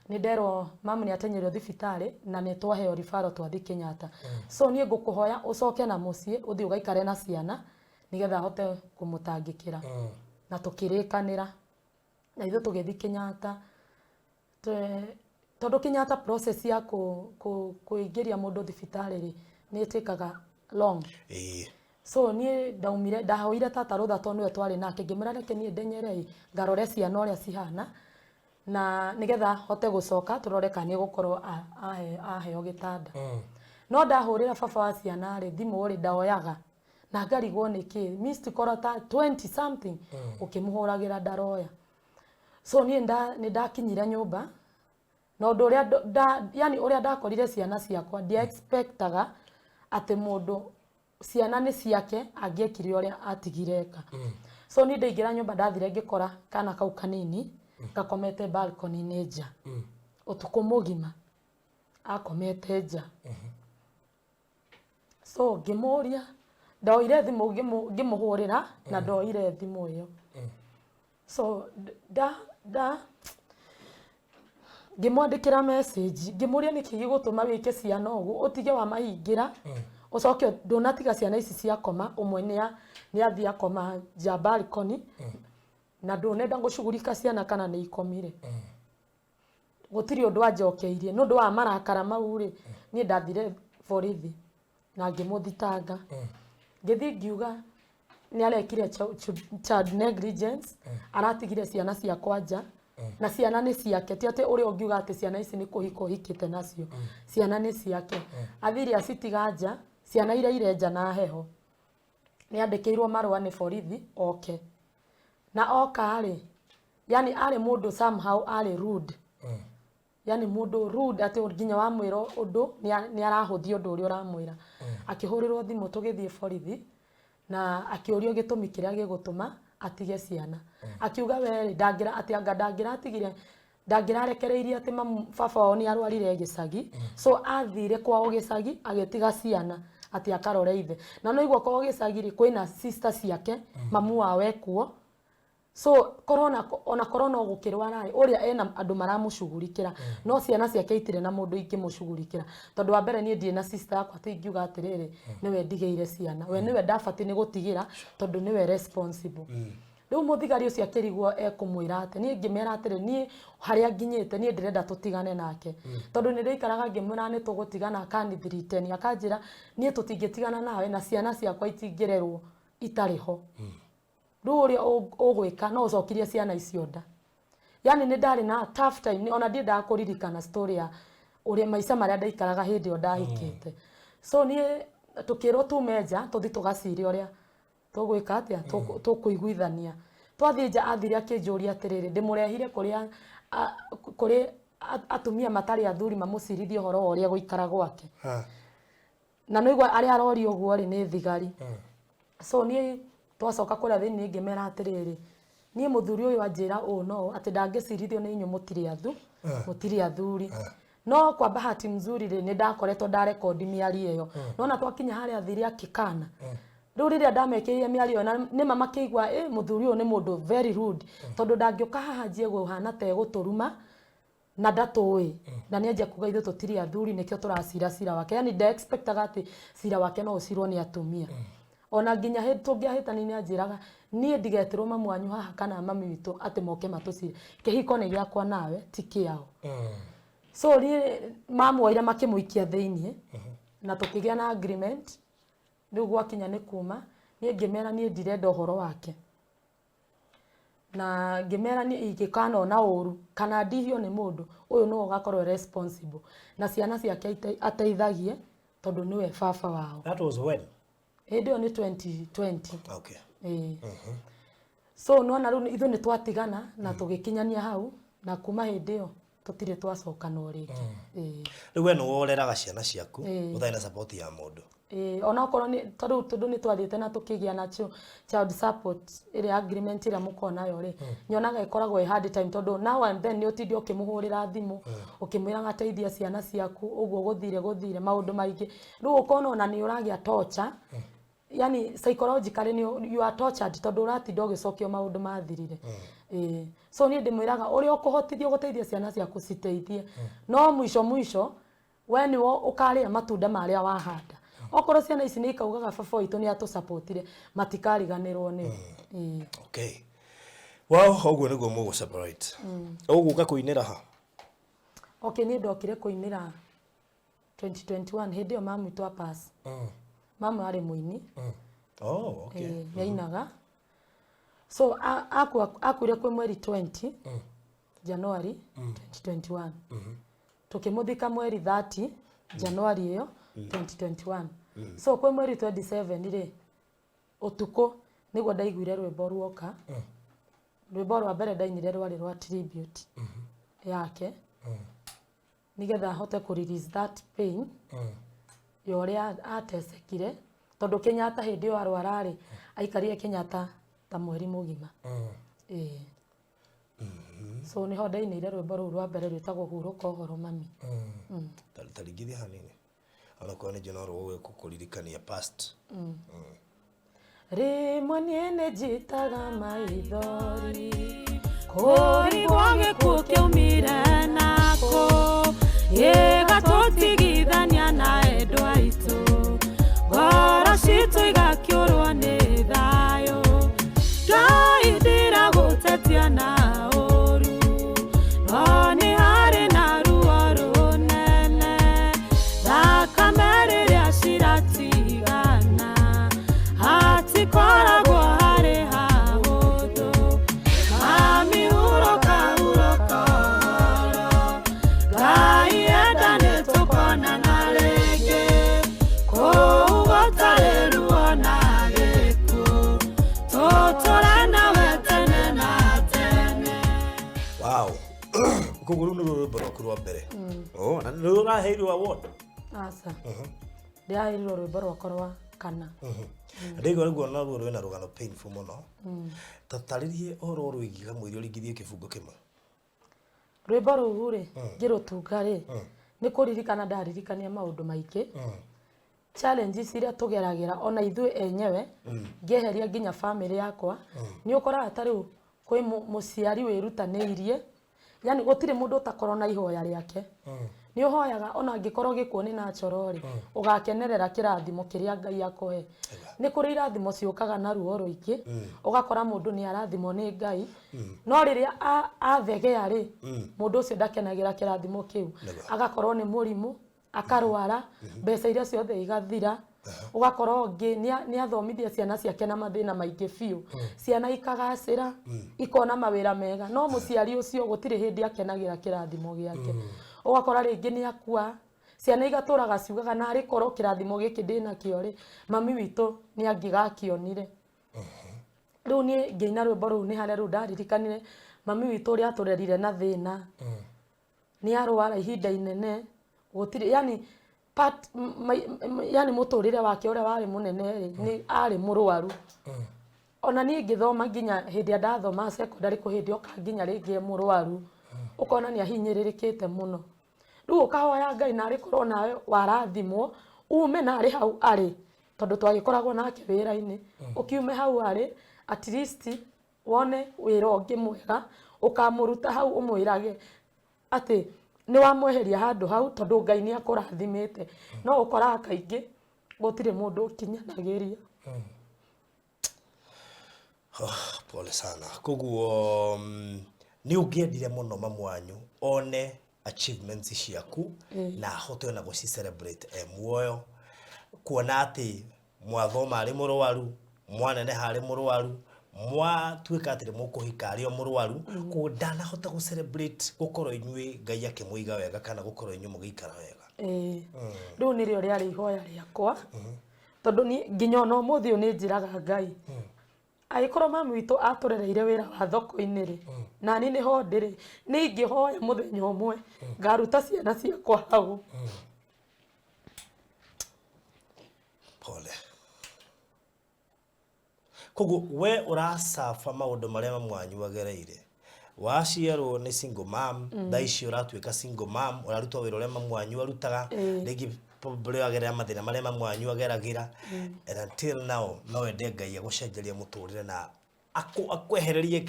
Nĩ nderwo mamu nĩ atenyerio thibitarĩ na nĩ twaheo referral twathiĩ Kenyatta. So niĩ ngũkũhoya ũcoke na mũciĩ, ũthiĩ ũgaikare na ciana nĩgetha hote kũmũtangĩkĩra. Na tũkĩrĩkanĩra na ithuĩ tũgĩthiĩ Kenyatta. Tondũ Kenyatta process ya kũingĩria mũndũ thibitarĩ rĩ, nĩ ĩtĩkaga long. So niĩ ndaumire, ndahoire tata rũtha tondũ nĩwe twarĩ nake, ngĩmwĩra reke niĩ ndenyere ĩ ngarore ciana ũrĩa cihana na nĩgetha hote gũcoka tũrore kana nĩ egũkorwo aheo gĩtanda. No ndahũrĩra baba wa ciana rĩ thimũ rĩ, ndaoyaga na ngarigwo nĩkĩ, missed call ta 20 something ũkĩmũhũragĩra ndaroya. So niĩ nĩ ndakinyire nyũmba na ũndũ ũrĩa yani ũrĩa ndakorire ciana ciakwa, ndia expectaga atĩ mũndũ ciana nĩ ciake angĩekire ũrĩa atigire eka. So niĩ ndaingĩra nyũmba, ndathire ngĩkora kana kau kanini gakomete balcony-inĩ nja ũtukũ mũgima, akomete nja. So ngĩmũria, ndoire thimũ ngĩmũhũrĩra na ndoire thimũ ĩyo. So nda nda ngĩmwandĩkĩra message, ngĩmũria nĩkĩ gĩgũtũma wĩke ciana ũguo, ũtige wamahingĩra. Ũcoke ndũnatiga ciana ici ciakoma, ũmwe nĩ athiĩ akoma nja balcony, na ndũnenda gũcugurika ciana kana nĩ ikomire. Gũtirĩ ũndũ anjokeirie nĩ ũndũ wa marakara mau rĩ, niĩ ndathire borithi na ngĩmũthitanga. Ngĩthiĩ ngiuga nĩ arekire child negligence, aratigire ciana ciakwa nja, na ciana nĩ ciake, ti atĩ ũrĩa ũngiuga atĩ ciana ici nĩ kũhika ũhikĩte nacio, ciana nĩ ciake. Athire acitiga nja, ciana iraire nja na heho. Nĩ andĩkĩirwo marũa nĩ borithi oke, na oka rĩ, yani arĩ mũndũ somehow arĩ rude, yani mũndũ rude atĩ nginya wamwĩra ũndũ nĩ arahũthia ũndũ ũrĩa ũramwĩra. Akĩhũrĩrwo thimũ, tũgĩthiĩ borithi na akĩũrio gĩtũmi kĩrĩa gĩgũtũma atige ciana. Akiuga we rĩ, ndangĩra atĩ anga ndangĩratigire, ndangĩrarekereirie atĩ mamu baba wao nĩ arwarire gĩcagi, so athire kwao gĩcagi agĩtiga ciana atĩ akarore ithe. Na no igua kwao gĩcagi rĩ, kwĩna sister ciake, mamu wao ekuo, so korona ona korwo no gũkĩrwara rĩ, ũrĩa ena andũ maramũcugurikĩra, no ciana ciake itirĩ na mũndũ ingĩmũcugurikĩra, tondũ wa mbere niĩ ndirĩ na sister yakwa atĩ ingiuga atĩrĩrĩ, nĩwe ndigĩire ciana, we nĩwe ndabatiĩ nĩ gũtigĩra tondũ nĩwe responsible. Rĩu mũthigari ũcio akĩrigwo ekũmwĩra atĩ niĩ ngĩmera atĩrĩ, niĩ harĩa nginyĩte, niĩ ndĩrenda tũtigane nake, tondũ nĩ ndĩikaraga ngĩmwĩra nĩ tũgũtigana, akanithriteni, akanjĩra niĩ tũtingĩtigana nawe na ciana ciakwa itingĩrerwo itarĩ ho. Rĩu ũrĩa ũgwĩka no ũcokirie ciana icio nda. Yani nĩ ndarĩ na tough time, ona ndiendaga kũririkana story ya ũrĩa maica marĩa ndaikaraga hĩndĩ ĩyo ndahikĩte. So niĩ tũkĩrwo tume nja tũthi tũgacire ũrĩa tũgwĩka atĩa, tũkũiguithania. Twathiĩ nja, athire akĩnjũria atĩrĩrĩ, ndĩmũrehire kũrĩa kũrĩ atumia matarĩ athuri mamũcirithie ũhoro wa ũrĩa gũikara gwake. Na nĩ igua arĩa aroria ũguo rĩ, nĩ thigari. So niĩ twacoka kũrĩa thĩinĩ ngĩmera atĩrĩrĩ, niĩ mũthuri ũyũ anjĩra ũũ no atĩ ndangĩcirithio nĩ inyuĩ mũtirĩ athu mũtirĩ athuri. No kwa bahati mzuri rĩ, nĩ ndakoretwo ndarekondi mĩario ĩyo. Nona twakinya harĩa athire akĩkana. Rĩu rĩrĩa ndamekĩrire mĩario ĩyo, na nĩma makĩigua ĩ mũthuri ũyũ nĩ mũndũ very rude, tondũ ndangĩũka haha anjie gũhana ta egũtũruma na ndatũĩ, na nĩ anjia kuga ithuĩ tũtirĩ athuri nĩkĩo tũracira cira wake. Yani nda expectaga atĩ cira wake no ũcirwo nĩ atumia. Ona nginya hĩndĩ tũngĩahĩtania nĩ anjĩraga niĩ ndigetĩrwo mamu wanyu haha kana mami witũ atĩ moke matũcire, kĩhiko nĩ gĩakwa nawe, ti kĩao. So niĩ mamuoire makĩmũikia thĩiniĩ na tũkĩgĩa na agreement. Rĩu gwakinya nĩ kuma, niĩ ngĩmera niĩ ndirenda ũhoro wake, na ngĩmera niĩ ingĩkanona ũru kana ndihio nĩ mũndũ ũyũ, nĩwe ũgakorwo responsible na ciana ciake, ateithagie tondũ nĩwe baba wao. That was when? Hĩndĩ ĩyo nĩ 2020. Ĩĩ. So nona rĩu ithuĩ nĩ twatigana na tũgĩkinyania hau, na kuma hĩndĩ ĩyo tũtirĩ twacokana o rĩngĩ. Ĩĩ. Rĩu we nĩwe ũreraga ciana ciaku Ĩĩ. ũtarĩ na support ya mũndũ? Ĩĩ, onokorwo nĩ tondũ tondũ nĩ twathiĩte na tũkĩgĩa na child support ĩrĩa agreement ĩrĩa mũkoragwo nayo rĩ, nyonaga ĩkoragwo ĩ hard time, tondũ now and then nĩ ũtinde ũkĩmũhũrĩra thimũ ũkĩmwĩraga teithia ciana ciaku, ũguo gũthire gũthire maũndũ maingĩ, rĩu ũkona ona nĩ ũragĩa torture, yani psychologically nĩ you are tortured, tondũ ũratinda ũgĩcokio maũndũ mathirire. Ĩĩ, so niĩ ndĩmwĩraga ũrĩa ũkũhotithio gũteithia ciana ciaku citeithie, no mũico mũico we nĩwe ũkarĩa matunda marĩa wahanda. Okorwo ciana ici nĩ ikaugaga baba witũ nĩ atũsapotire, matikariganĩrwo nĩ. Ĩĩ. Okay, well, ũguo nĩguo mũgũ separate. Ũgũka kũinĩra ha? Okay, niĩ ndokire kũinĩra 2021, hĩndĩ ĩyo mamu witũ apass. Mamu arĩ mũini. Oh, okay. Ĩĩ, nĩ ainaga. So akuire kwĩ mweri 20 January 2021, tukĩmũthika mweri 30 January ĩyo 2021. So kwĩ mweri 27 rĩ, ũtukũ nĩguo ndaiguire rwĩmbo ruoka. Rwĩmbo rwa mbere ndainire rwarĩ rwa tribute yake, nigetha hote kũ release that pain ya ũrĩa atecekire, tondũ Kenyatta hĩndĩ ĩyo arwara rĩ, aikarire Kenyatta ta mweri mũgima. Ĩĩ, so nĩho ndainĩire rwĩmbo rũu rwa mbere rwĩtagwo "Hurũka Ũhoro Mami". Taringithia hanini onakorwo nĩ njũ no rũgũgĩ kũririkania past. Rĩmwe niĩ nĩ njitaga maithori. Kũrigwo gĩkuũ kĩaumire nako gĩgatũtigithania na endwa aitũ. Koguo rũu nĩruo rwĩmbo rwaku rwa mbere. Oh, na nĩ ũraheirwo award. Aca, ndĩraheirwo rwĩmbo rwakwa rwa kana. Ndĩigua rĩguo naruo rwĩna rũgano painful mũno. Ta tarĩrie ũhoro ũrwĩgiĩ kamũira ũringithie kĩbungo kĩmwe. Rwĩmbo rũu rĩ, ngĩrũtunga rĩ, nĩ kũririkana ndaririkania maũndũ maingĩ, challenges iria tũgeragĩra ona ithuĩ enyewe, ngĩeheria nginya famĩlĩ yakwa. Nĩ ũkoraga ta rĩu kwĩ mũciari wĩrutanĩirie, yani gũtirĩ mũndũ ũtakorwo na ihoya rĩake. Nĩ ũhoyaga ona angĩkorwo gĩkuũ nĩ natural rĩ, ũgakenerera kĩrathimo kĩrĩa Ngai akũhe. Nĩ kũrĩ irathimo ciũkaga na ruo rũingĩ, ũgakora mũndũ nĩ arathimwo nĩ Ngai, no rĩrĩa athegea rĩ, mũndũ ũcio ndakenagĩra kĩrathimo kĩu, agakorwo nĩ mũrimũ, akarwara, mbeca iria ciothe igathira. Ũgakora ũngĩ nĩ athomithia ciana ciake na mathĩna maingĩ biũ, ciana ikagacĩra, ikona mawĩra mega, no mũciari ũcio gũtirĩ hĩndĩ akenagĩra kĩrathimo gĩake. Ũgakora rĩngĩ nĩ akua, ciana igatũraga ciugaga narĩ korwo kĩrathimo gĩkĩ ndĩnakĩo rĩ, mami witũ nĩ angĩgakĩonire. Rĩu niĩ ngĩina rwĩmbo rũu nĩ harĩa rĩu ndaririkanire mami witũ ũrĩa atũrerire na thĩna, nĩ arwara ihinda inene, gũtirĩ yani part, yani mũtũrĩre wake ũrĩa warĩ mũnene rĩ, nĩ arĩ mũrwaru. Ona niĩ ngĩthoma nginya hĩndĩ ĩrĩa ndathoma secondary, kwĩ hĩndĩ oka nginya rĩngĩ e mũrwaru, ũkona nĩ ahinyĩrĩrĩkĩte mũno. Rĩu ũkahoya Ngai narĩ korwo nawe warathimwo ume narĩ hau arĩ, tondũ twagĩkoragwo nake wĩra-inĩ, ũkiume hau arĩ, at least wone wĩra ũngĩ mwega ũkamũruta hau, ũmwĩrage atĩ nĩ wamweheria handũ hau tondũ Ngai nĩ akũrathimĩte. No ũkoraga kaingĩ gũtirĩ mũndũ ũkinyanagĩria. Oh, pole sana. Koguo nĩ ũngĩendire mũno mamu wanyu one achievements ciaku na ahote ona gũci celebrate e muoyo, kuona atĩ mwathoma arĩ mũrwaru, mwaneneha arĩ mũrwaru, mwatuĩka atĩ nĩ mũkũhika arĩ o mũrwaru, koguo ndanahota gũ celebrate gũkorwo inyuĩ Ngai akĩmũiga wega kana gũkorwo inyuĩ mũgĩikara wega. Ĩĩ, rĩu nĩrĩo rĩarĩ ihoya rĩakwa, tondũ niĩ nginya ona ũmũthĩ ũyũ nĩ njĩraga Ngai, angĩkorwo mami witũ atũrereire wĩra wa thoko-inĩ rĩ, nani nĩho ndĩrĩ, nĩ ingĩhoya mũthenya ũmwe ngaruta ciana ciakwa hau. Pole. Koguo we ũracaba maũndũ marĩa mamu wanyu agereire. Waciarwo nĩ single mom, thaa ici ũratuĩka single mom, ũraruta wĩra ũrĩa mamu wanyu arutaga, rĩngĩ probably ũragerera mathĩna marĩa mamu wanyu ageragĩra, and until now no wende Ngai agũcenjerie mũtũrĩre na akwehererie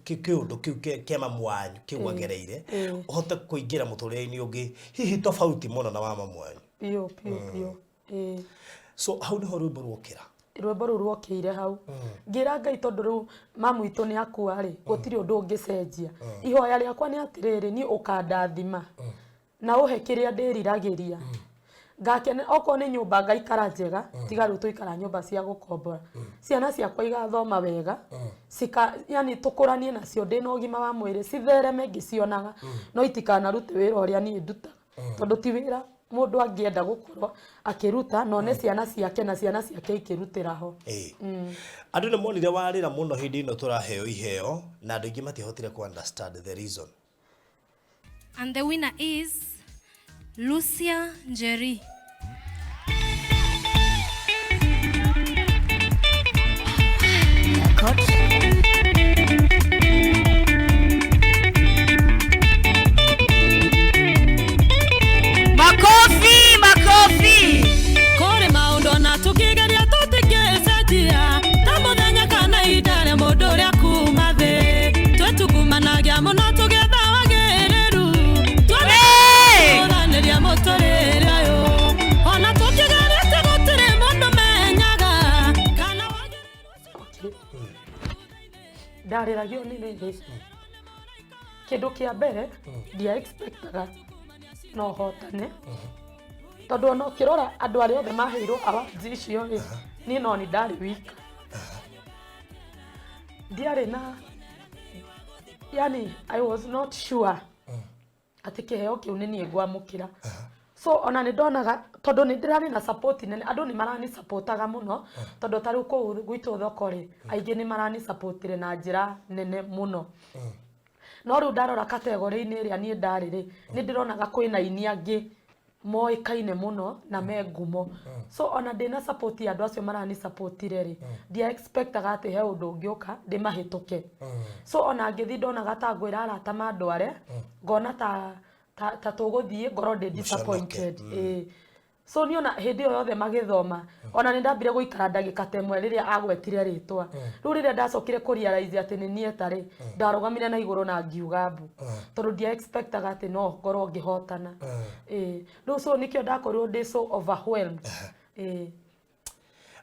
kĩũndũ kĩu kĩa mamu wanyu kĩu agereire, ũhote kũingĩra mũtũrĩre-inĩ ũngĩ hihi tofauti mũno na wa mamu wanyu. Biũ biũ biũ, ĩĩ. So hau nĩho rwĩmbo rwokĩra. Rwĩmbo rũu rwokĩire hau, ngĩra Ngai, tondũ rĩu mamu witũ nĩ akua rĩ, gũtirĩ ũndũ ũngĩcenjia. Ihoya rĩakwa nĩ atĩrĩrĩ, niĩ ũkandathima na ũhe kĩrĩa ndĩriragĩria, ngakene. Okorwo nĩ nyũmba ngaikara njega, tiga rĩu tũikara nyũmba cia gũkombora. Ciana ciakwa igathoma wega, cika yani tũkũranie nacio ndĩna ũgima wa mwĩrĩ, cithereme ngĩcionaga, no itikanarute wĩra ũrĩa niĩ ndutaga, tondũ ti wĩra mũndũ angĩenda gũkorwo akĩruta na one ciana ciake na ciana ciake ikĩrutĩra ho. Ĩĩ. Andũ nĩ monire warĩra mũno hĩndĩ ĩno tũraheo iheo, na andũ aingĩ matiahotire ku understand the reason. And the winner is Lucia Njeri. Makofi, makofi. Kũrĩ maũndũ ona tũkĩgeria tũtingĩcenjia, ta mũthenya kana ihinda rĩa mũndũ ũrĩa kuma thĩ. Twĩtungumanagia mũno tũgĩetha wagĩrĩru, Hey! tũranĩria mũtũrĩre ũyũ. Ona tũkĩgerĩtie gũtirĩ mũndũ menyaga kana wagĩrĩru ũcio. Okay. Ndarĩragio nĩ rĩrĩ, kĩndũ kĩa mbere ndia expectaga no hotane, tondũ ona ũkĩrora andũ arĩa othe maheirwo awards icio rĩ, niĩ no ni ndarĩ wika, ndiarĩ na, yani I was not sure atĩ kĩheo kĩu nĩ niĩ ngwamũkĩra. So ona nĩ ndonaga, tondũ nĩ ndĩrarĩ na support nene, andũ nĩ marani supportaga mũno, tondũ ta rĩu kũu gwitũ thoko rĩ, aingĩ nĩ marani supportire na njĩra nene mũno. No rĩu ndarora kategori-inĩ ĩrĩa niĩ ndarĩ rĩ, nĩ ndĩronaga kwĩna aini angĩ moĩkaine mũno na me ngumo. So ona ndĩna support ya andũ acio marani supportire rĩ, ndia expectaga atĩ he ũndũ ũngĩũka ndĩmahĩtũke. So ona ngĩthiĩ ndonaga ta ngwĩra arata mandware, ngona ta ta, ta tũgũthiĩ ngorwo ndĩ disappointed. Ĩĩ. So niĩ ona hĩndĩ ĩyo yothe magĩthoma, ona nĩ ndambire gũikara ndagĩka ta ĩmwe rĩrĩa agwetire rĩtwa. Rĩu rĩrĩa ndacokire kũ realize atĩ nĩ niĩ eta rĩ, ndarũgamire na igũrũ na ngiuga mbu. Tondũ ndia expectaga atĩ no ngorwo ngĩhotana. Ĩĩ. Rĩu so nĩkĩo ndakorirwo ndĩ so overwhelmed. Ĩĩ.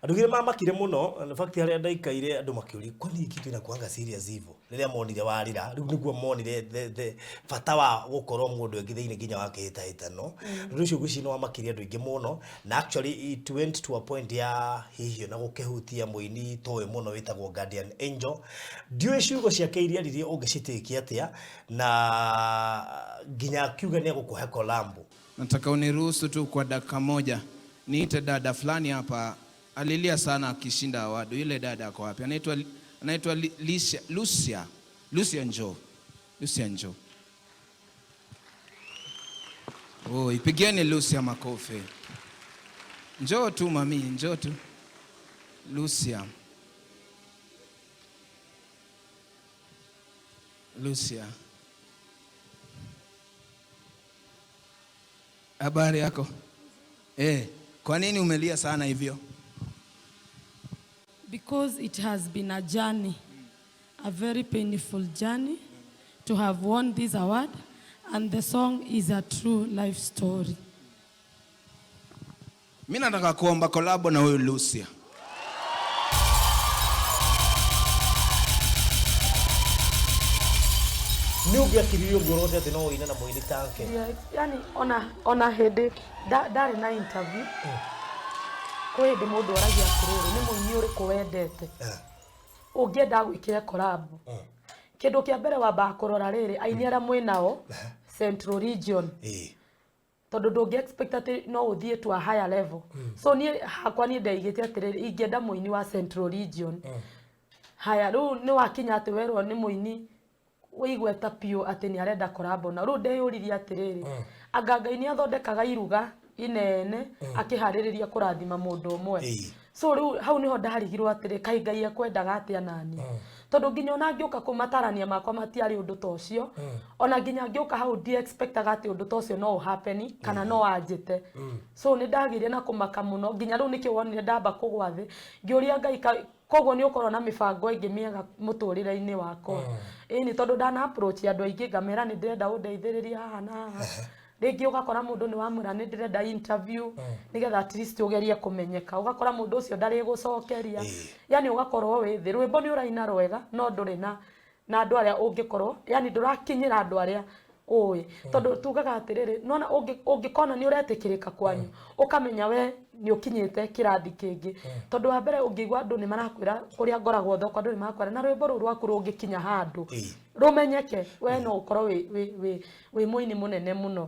Andũ aingĩ mamakire mũno. In fact, harĩa ndaikaire andũ makĩũria, kwani hii kitu inakuanga serious hivyo? Rĩrĩa monire warĩra, rĩu nĩguo monire the bata wa gũkorwo mũndũ engĩ thĩinĩ nginya wa kĩhĩtahĩtano. Ũndũ ũcio ngwĩciria nĩ wamakirie andũ aingĩ mũno, na actually it went to a point ya hihi ona gũkĩhutia mũini tũĩ mũno wĩtagwo Guardian Angel. Ndiũĩ ciugo ciake iria aririe ũngĩcitĩkia atĩa, na nginya akiuga nĩ egũkũhe kolambo. Nataka uniruhusu tu kwa dakika moja niite dada fulani hapa, alilia sana akishinda award. Yule dada ako wapi? Anaitwa Lucia. Lucia njoo. Lucia njoo. Oh, ipigieni Lucia makofi. Njoo tu mami, njoo tu. Lucia. Lucia. Habari yako? Kwa nini umelia sana hivyo? Because it has been a journey, a very painful journey to have won this award, and the song is a true life story. Mimi nataka kuomba collab na huyu Lucia. Nĩ ũngĩakiririe ũguo ũrote atĩ no ũine na mũini take? Yeah, yani ona hĩndĩ ndarĩ na interview, kwĩ hĩndĩ mũndũ oragia atĩrĩrĩ, nĩ mũini ũrĩkũ wendete ũngĩenda gwĩkĩre collab? Kĩndũ kĩa mbere wambaga kũrora rĩrĩ, aini arĩa mwĩ nao Central Region, tondũ ndũngĩ expect atĩ no ũthiĩ to a higher level. So niĩ hakwa niĩ ndeigĩte atĩrĩrĩ, ingĩenda mũini wa Central Region. Haya, rĩu nĩ wakinya atĩ werwo nĩ mũini wĩigweta biũ atĩ nĩ arenda collab na rĩu ndeyũririe atĩrĩrĩ, anga Ngai nĩ athondekaga iruga inene akĩharĩrĩria kũrathima mũndũ ũmwe. So rĩu hau nĩho ndarigirwo atĩrĩ, kaĩ Ngai ekwendaga atĩa nani? Tondũ nginya ona ngĩũka kũmatarania makwa matiarĩ ũndũ ta ũcio. Ona nginya ngĩũka hau ndi expectaga atĩ ũndũ ta ũcio no ũhappen kana no anjĩte. So nĩ ndagĩire na kũmaka mũno, nginya rĩu nĩkĩo wonire ndamba kũgwa thĩ ngĩũria Ngai, koguo nĩ ũkorwo na mĩbango ĩngĩ mĩega mũtũrĩre-inĩ wakwa? Ĩni, tondũ ndana approach andũ aingĩ ngamera nĩ ndĩrenda ũndeithĩrĩrie haha na haha. Rĩngĩ ũgakora mũndũ nĩ wamwĩra nĩ ndĩrenda interview nĩgetha at least ũgerie kũmenyeka, ũgakora mũndũ ũcio ndarĩgũcokeria. Yani ũgakorwo wĩ thĩ, rwĩmbo nĩ ũraina rwega, no ndũrĩ na andũ arĩa ũngĩkorwo, yani ndũrakinyĩra andũ arĩa ũĩ, tondũ tugaga atĩrĩrĩ, nona ũngĩkona nĩ ũretĩkĩrĩka kwanyu, ũkamenya we nĩ ũkinyĩte kĩrathi kĩngĩ. Tondũ wa mbere ũngĩigua andũ nĩ marakwĩra, kũrĩa ngoragwo thoko andũ nĩ marakwĩra na rwĩmbo rũu rwaku rũngĩkinya handũ rũmenyeke, we no ũkorwo wĩ mũini mũnene mũno.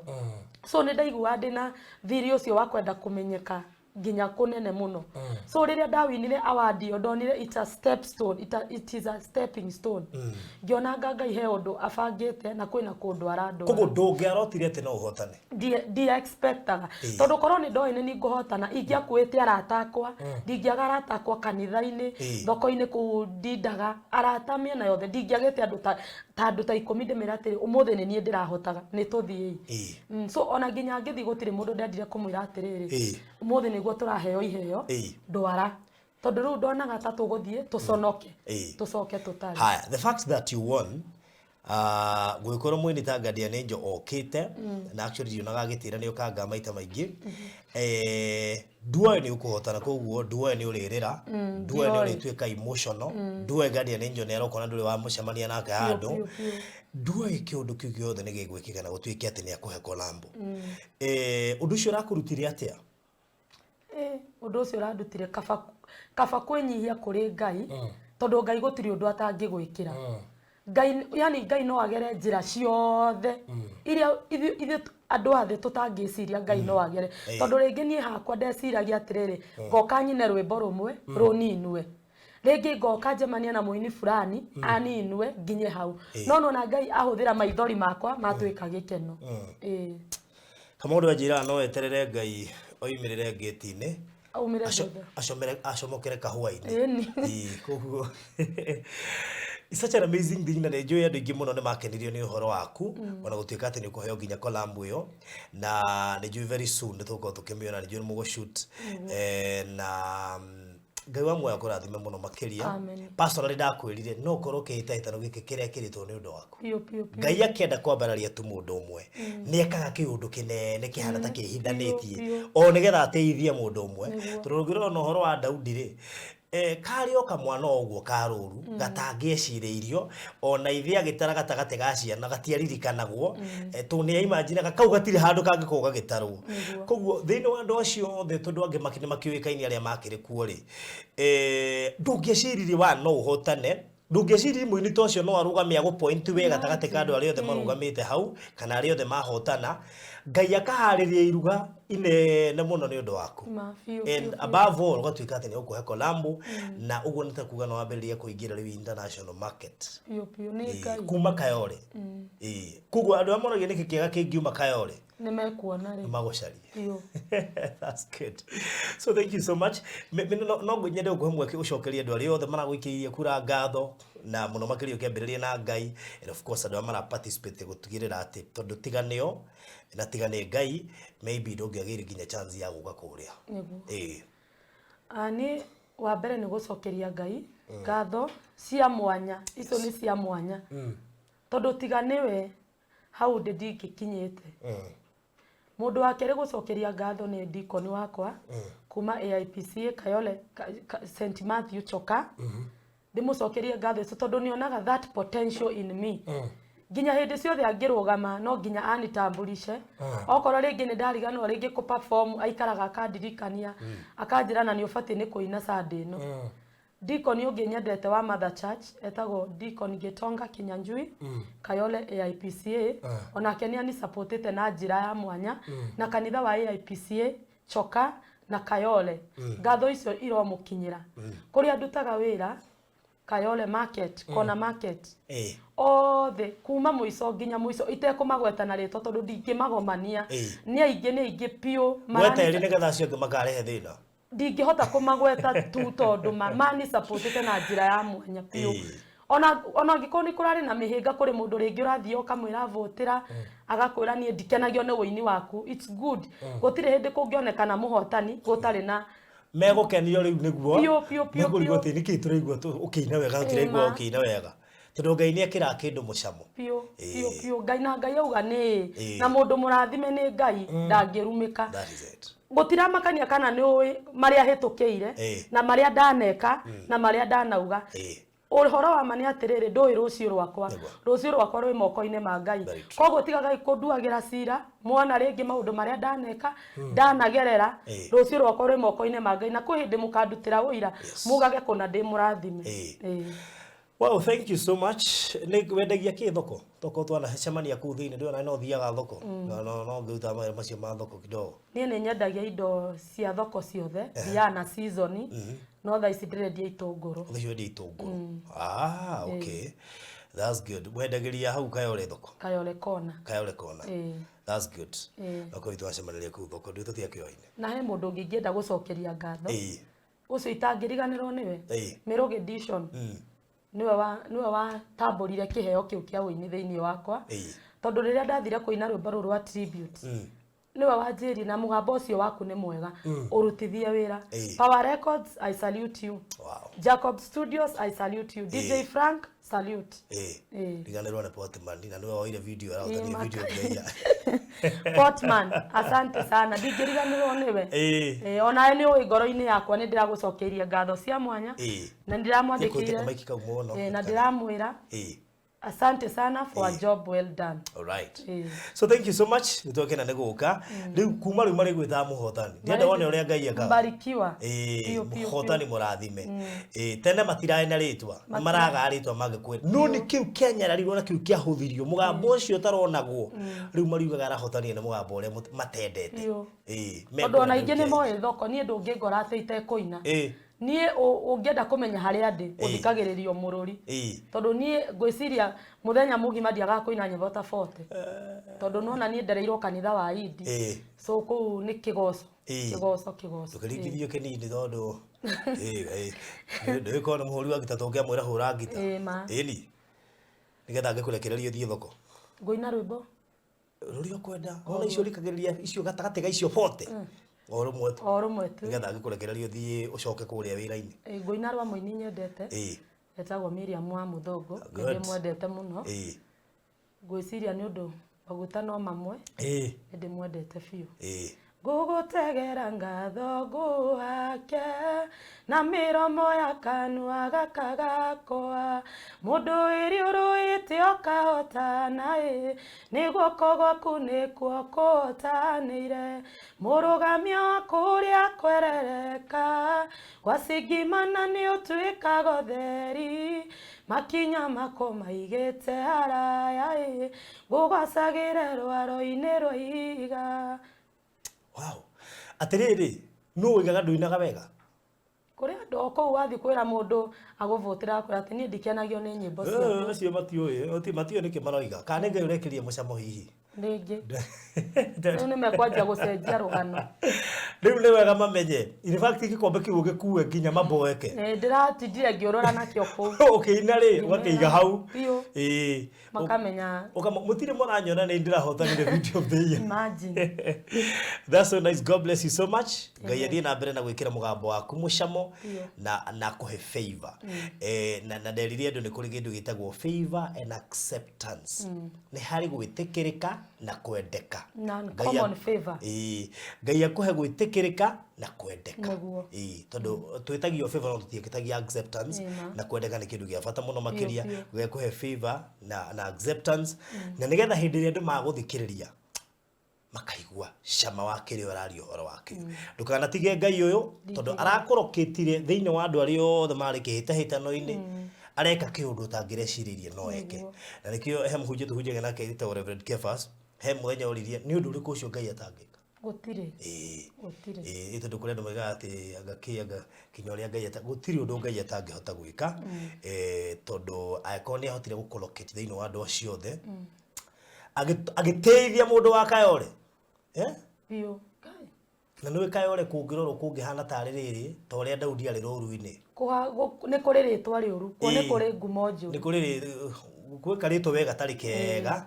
So nĩ ndaiguaga ndĩna thiri ũcio wa kwenda kũmenyeka nginya kũnene mũno. So rĩrĩa ndawinire award ĩyo, ndonire it's a step stone, it is a stepping stone. Ngĩona anga Ngai he ũndũ abangĩte na kwĩna kũndũ arandwara. Koguo ndũngĩarotire atĩ no ũhotane? Ndia expectaga, tondũ korwo nĩ ndoĩ nĩ ningũhotana, ingĩakuĩte arata akwa. Ndingĩaga arata akwa kanitha-inĩ, thoko-inĩ kũu ndindaga, arata mĩena yothe. Ndingĩagĩte andũ ta andũ ta 10 ndĩmĩra atĩrĩ, ũmũthĩ nĩ niĩ ndĩrahotaga, nĩ tũthiĩi. So ona nginya ngĩthiĩ gũtirĩ mũndũ ndendire kũmwĩra atĩrĩrĩ, ũmũthĩ nĩguo tũraheo iheo, ndwara, tondũ rĩu ndonaga ta tũgũthiĩ tũconoke, tũcoke tũtarĩ. Haya, the fact that you won, gũgĩkorwo mũini ta Guardian Angel okĩte, na actually ndionaga agĩtĩra, nĩ ũkanga maita maingĩ, nduoĩ nĩ ũkũhotana, koguo nduoĩ nĩ ũrĩrĩra, nduoĩ nĩ Ndiũĩ. ũrĩtuĩka emotional, nduoĩ Guardian Angel nĩ aroka na ndũrĩ wamũcemania nake handũ, Biũ, biũ. nduoĩ kĩũndũ kĩu gĩothe nĩ gĩgwĩkĩka na gũtuĩke atĩ nĩ akũhe kolambo. Ũndũ ũcio ũrakũrutire atĩa? Ũndũ ũcio ũrandutire kaba kwĩnyihia kũrĩ Ngai, tondũ Ngai gũtirĩ ũndũ atangĩgwĩkĩra. Ngai, yani Ngai no agere njĩra ciothe iria ithuĩ andũ a thĩ tũtangĩciria, Ngai no agere. Tondũ rĩngĩ niĩ hakwa ndeciragia atĩrĩrĩ, ngoka nyine rwĩmbo rũmwe rũninwe. Rĩngĩ ngoka njemanie na mũini fulani aninwe nginye hau, no nona Ngai ahũthĩra maithori makwa matuĩka gĩkeno. Ĩĩ. Kamaũndũ anjĩraga no eterere Ngai oimĩrĩre ngĩti-inĩ, aumĩre thutha. Acomere acomokere kahũa-inĩ. Ĩni. Ĩĩ, koguo it's such an amazing thing, na nĩ njũĩ andũ aingĩ mũno nĩ makenirio nĩ ũhoro waku, ona gũtuĩka atĩ nĩ ũkũheo nginya collab ĩyo, na nĩ njũĩ very soon nĩ tũgũkorwo tũkĩmĩona, nĩ njũĩ nĩ mũgũ-shoot. Na Ngai wa muoyo akũrathime mũno makĩria. Amen. Personally ndakwĩrire no ũkorwo kĩhĩtahĩtano gĩkĩ kĩrekĩrĩtwo nĩ ũndũ waku. Biũ biũ biũ. Ngai akĩenda kwambararia tu mũndũ ũmwe, nĩ ekaga kĩũndũ kĩnene kĩhana ta kĩhithanĩtie biũ. o nĩgetha ateithie mũndũ ũmwe. Tondũ ũngĩrora na ũhoro wa Daudi rĩ, karĩ o kamwana o ũguo karũru gatangĩecirĩirio, ona ithe agĩtara gatagatĩ ga ciana gatiaririkanagwo, tondũ nĩ aimaginaga kau gatirĩ handũ kangĩkorwo gagĩtarwo. Koguo thĩinĩ wa andũ acio othe, tondũ angĩ nĩ makĩũĩkaine arĩa makĩrĩ kuo rĩ, ndũngĩeciririe wa no ũhotane, ndũngĩeciririe mũini ta ũcio no arũgame agũ point we gatagatĩ ka andũ arĩa othe marũgamĩte hau kana arĩa othe mahotana. Ngai akaharĩria iruga inene mũno nĩ ũndũ waku. Ma biũ. And biũ, biũ. above all, ũgatuĩka atĩ nĩ ũkũhe collab, na ũguo nĩ ta kuga no wambĩrĩrie kũingĩra rĩu international market. Biũ biũ, nĩ Ĩĩ, Ngai. Kuma Kayole. Ĩĩ. Koguo andũ arĩa moragia nĩkĩ kĩega kĩngiuma Kayole, Nĩ mekuona rĩ. magũcarie. Biũ. That's good. So thank you so much. No nyende gũkũhe mweke ũcokerie andũ arĩa othe maragũikĩirie kura ngatho, na mũno makĩria ũkĩambĩrĩria na Ngai, and of course andũ arĩa mara participate gũtigĩrĩra atĩ tondũ tiga nĩo na tiga nĩ Ngai, maybe ndũngĩagĩire nginya chance ya gũka kũrĩa. Nĩguo. Ĩĩ. Niĩ wa mbere nĩ gũcokeria Ngai ngatho cia mwanya, icio nĩ cia mwanya, tondũ tiga nĩwe hau ndĩ ndingĩkinyĩte. Mũndũ wa kerĩ gũcokeria ngatho nĩ dikoni wakwa kuma AIPCA Kayole, St Matthew Choka. Ndĩmũcokerie ngatho icio tondũ nĩonaga that potential in me. Nginya hĩndĩ ciothe angĩrũgama no nginya anitambulishe. Okorwo rĩngĩ nĩ ndariganĩrwo rĩngĩ kũ perform, aikaraga akandirikania, akanjĩra na nĩ ũbatiĩ nĩ kũina Sunday ĩno. Deacon ũngĩ nyendete wa Mother Church etagwo Deacon Gitonga Kinyanjui, Kayole AIPCA, onake nĩ anisupportĩte na njĩra ya mwanya, na kanitha wa AIPCA Choka na Kayole, ngatho icio iromũkinyĩra. Kũrĩa ndutaga wĩra Kayole Market, Kona Market, othe kuma mũico nginya mũico, itekũmagweta na rĩtwa tondũ ndingĩmagomania. Nĩ aingĩ, nĩ aingĩ biũ. Gweta erĩ nĩgetha acio angĩ makarehe thĩna. Ndingĩhota kũmagweta tu tondũ mani supportĩte na njĩra ya mwanya biũ. Ona angĩkorwo nĩ kũrarĩ na mĩhĩnga, kũrĩ mũndũ rĩngĩ ũrathiĩ ũkamwĩra votĩra, agakwĩra niĩ ndikenagio nĩ wũini waku, it's good. Gũtirĩ hĩndĩ kũngĩonekana mũhotani gũtarĩ na Megũkenio rĩu nĩguo Biũ, biũ, biũ, mekũrigwo biũ. atĩ nĩkĩ tũraigua ũkĩina wega, tũtiraigua Ma. ũkĩina wega, tondũ Ngai nĩ ekĩraga kĩndũ mũcamo. Biũ biũ. Ĩĩ. Biũ, Ngai na Ngai auga nĩ na mũndũ mũrathime nĩ Ngai ndangĩrumĩka. That is it. Gũtiramakania kana nĩ ũĩ marĩa hĩtũkĩire na marĩa ndaneka na marĩa ndanauga. Ũhoro wa ma nĩ atĩrĩrĩ, ndũĩ rũciũ rwakwa. Nĩguo. Rũciũ rwakwa rwĩ moko-inĩ ma Ngai. Very true. Koguo tigagai kũnduagĩra cira mwana rĩngĩ maũndũ marĩa ndaneka, ndanagerera. Rũciũ rwakwa rwĩ moko-inĩ ma Ngai, na kwĩ hĩndĩ mũkandutĩra ũira, mugage kũna ndĩ mũrathime. Ĩĩ. Well, thank you so much. Nĩ wendagia kĩ thoko? Toko twanacemania kũu thĩinĩ, ndĩrona no thiaga thoko. No ngĩruta mawĩra macio ma thoko kidogo. Niĩ nĩ nyendagia indo cia thoko ciothe, thiaga na season, no thaa ici ndĩrendia itũngũrũ. Thaa ici wendia itũngũrũ. Ah, okay. That's good. Wendagĩria hau Kayole thoko. Kayole Kona. Kayole Kona. Ĩĩ. That's good. Ĩĩ. No kũu twacemanirie kũu thoko, ndũ tũtiakĩoine. Na he mũndũ ũngĩ ingĩenda gũcokeria ngatho, ũcio itangĩriganĩrwo nĩwe, Mĩrũgĩ Dishon. Nĩwe watambũrire kĩheo kĩu kĩa ũini thĩinĩ wakwa, tondũ rĩrĩa ndathire kũina rwĩmbo rũrũ rwa tribute, nĩwe wanjĩrire na mũgambo ũcio waku nĩ mwega, ũrutithie wĩra. Power Records, I salute you. Jacob Studios, I salute you. DJ Frank, salute. Ĩĩ. Riganĩrwo nĩ Portman na nĩwe woire video arahotania video ngeia. Portman, asante sana, ndingĩriganĩrwo nĩwe. Onawe nĩ ũĩ ngoro-inĩ yakwa nĩ ndĩragũcokeirie ngatho cia mwanya, na Nĩkũĩte ndĩramwandĩkĩire kamaiki kau mũno. Na ndĩramwĩra asante sana for a job well done. All right. Ĩĩ. So thank you so much. Nĩ twakena nĩ gũka. Rĩu kuma rĩu marĩgwĩtaga mũhotani. Ndienda wone ũrĩa Ngai ekaga. Mbarikiwa. Biũ, biũ, Mũhotani biũ. mũrathime. Tene matirarĩ na rĩtwa. Nĩ maraga rĩtwa mangĩkwĩra. No nĩ kĩu kĩanyararirwo na kĩu kĩahũthirio. Mũgambo ũcio ũtaronagwo. Rĩu mariugaga arahotanire nĩ mũgambo ũrĩa matendete. Biũ. Ĩĩ. Tondũ ona Mekuona aingĩ rĩu nĩ kĩanyu. moĩ thoko niĩ ndũngĩngora atĩ itekũina. Niĩ ũngĩenda kũmenya harĩa ndĩ, ũthikagĩrĩrio mũrũri. Tondũ niĩ ngwĩciria mũthenya mũgima ndiagaga kũina nyĩmbo ta 40. Tondũ nona niĩ ndereirwo kanitha wa Indi. So kũu nĩ kĩgoco. Kĩgoco kĩgoco. Ndũkĩringithio kĩnini tondũ ndũgĩkorwo nĩ mũhũri wa ngita tũngĩamwĩra hũra ngita. Ma. Ĩni. Nĩgetha angĩkũrekereria ũthiĩ thoko. Ngũina rwĩmbo. Rũrĩa ũkwenda. Ona icio ũrikagĩrĩria icio gatagatĩ ga icio 40. O rũmwe tu. O rũmwe tu. Nĩgetha angĩkũrekereria ũthiĩ ũcoke kũrĩa wĩra-inĩ. Ngũina rwa mũini nyendete. Etagwo Miriam wa Mũthũngũ. Good. Ndĩmwendete mũno. Ngwĩciria nĩ ũndũ maguta no mamwe. Nĩndĩmwendete biũ. Ngũgũtegera ngatho ngũhake na mĩromo ya kanua gaka gakwa mũndũ wĩriũrũĩte ũkahotana ĩ nĩ guoko gwaku nĩkuo kũhotanĩire mũrũgamia wa kũrĩa kwerereka gwacingimana nĩ ũtuĩkaga ũtheri makinya mako maigĩte haraya ĩ ngũgwacagĩre rwaro-inĩ rwa ihiga. Wow. Atĩrĩrĩ, nũ ũigaga ndũinaga wega? Kũrĩ andũ o kũu wathiĩ kwĩra mũndũ agũbũtĩra akwĩra atĩ niĩ ndikenagio nĩ nyĩmbo ciaku. Acio matiũĩ, matiũĩ nĩkĩ maroiga. Kana nĩ Ngai ũrekĩria mũcamo hihi? Rĩngĩ. Rĩu nĩ mekwanjia gũcenjia rũgano. Rĩu nĩ wega mamenye. In fact gĩkombe kĩu ũgĩkue nginya maboeke. Ndĩratindire ngĩũrora nakĩo kũu. Ũkĩina rĩ, ũgakĩiga hau. Biũ. Makamenya. Mũtirĩ mũranyona nĩ ndĩrahotanire video of the year. Imagine. That's so nice. God bless you so much. Ngai athiĩ na mbere na gwĩkĩra mũgambo waku mũcamo na kũhe favor. Na nderire andũ nĩ kũrĩ kĩndũ gĩtagwo favor and acceptance. Nĩ harĩ gwĩtĩkĩrĩka na kwendeka. Na common favor. Ngai akũhe gwĩtĩkĩrĩka na kwendeka. Nĩguo. Tondũ twĩtagio favor no tũtiĩkĩtagia acceptance na kwendeka nĩ kĩndũ gĩa bata mũno makĩria. Ngai akũhe favor na acceptance na nĩgetha hĩndĩ ĩrĩa andũ magũthikĩrĩria makaigua cama wa kĩrĩa ũraria ũhoro wakĩo. Ndũkanatige Ngai ũyũ tondũ arakũrokĩtire thĩinĩ wa andũ arĩa othe marĩ kĩhĩtahĩtano-inĩ. Areka kĩũndũ ũtangĩrecirĩirie no eke. Na nĩkĩo he mũhunjia tũhunjagia nake wĩtagwo Reverend Kefas, he mũthenya oririe nĩ ũndũ ũrĩkũ ũcio Ngai atangĩka? Gũtirĩ. Gũtirĩ. Tondũ kũrĩ andũ moigaga atĩ anga kĩ anga kinya ũrĩa Ngai gũtirĩ ũndũ Ngai atangĩhota gwĩka. Tondũ angĩkorwo nĩ ahotire gũkũlocate thĩinĩ wa andũ acio othe, agĩteithia mũndũ wa Kayore. Biũ. Na nĩũĩ Kayore kũngĩrorwo kũngĩhana tarĩ rĩrĩ ta ũrĩa Daudi arĩ rũru-inĩ. Nĩ kũrĩ rĩtwa rĩũru, nĩ kũrĩ ngumo njũru. Nĩ kũrĩ gwĩka rĩtwa wega tarĩ kega.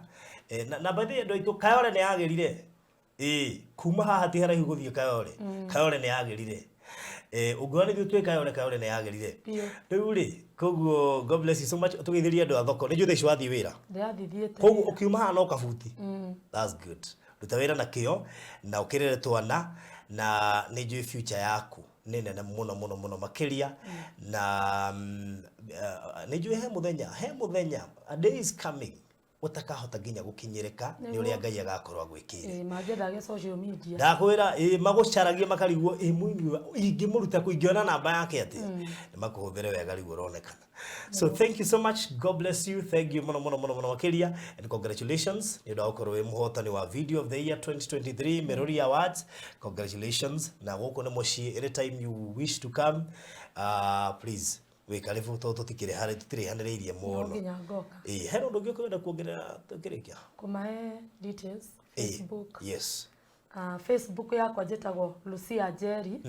Na by the way andũ aitũ Kayore nĩ yagĩrire. Kuma haha ti haraihu gũthiĩ Kayore. Kayore nĩ yagĩrire. Ũngĩona nĩ ithuĩ twĩ Kayore, Kayore nĩ yagĩrire. Rĩu rĩ, koguo God bless you so much. Tũgeithĩrie andũ a thoko. Nĩ njũĩ thaa ici wathiĩ wĩra. Ndĩrathiĩ thiĩte. Koguo ũkiuma haha no kabuti. That's good. Ruta wĩra na kĩo na ũkĩrere twana na nĩ njũĩ future yaku nĩ nene mũno mũno mũno makĩria na nĩ njũĩ he mũthenya a day is coming ũtakahota nginya gũkinyĩrĩka nĩ ũrĩa Ngai agakorwo agwĩkĩire. Mangĩendage social media. Ndakwĩra magũcaragie makarigwo mũini ingĩmũruta kũ ingĩona namba yake atĩa nĩ makũhũthĩre wega rĩu ũronekana. So thank you so much. God bless you. Thank you mũno mũno mũno mũno makĩria and congratulations nĩ ũndũ wa gũkorwo wĩ mũhotani wa video of the year 2023 Merori Awards. Congratulations. Na gũkũ nĩ mũciĩ, anytime you wish to come, please wĩ karibu tondũ tũtirĩhanĩrĩirie mũno. No nginya ngoka. Hena ũndũ ũngĩ ũkwenda kuongerera tũkĩrĩkia? Kũmahe details Facebook. Yes. Facebook yakwa njĩtagwo Lucia Njeri.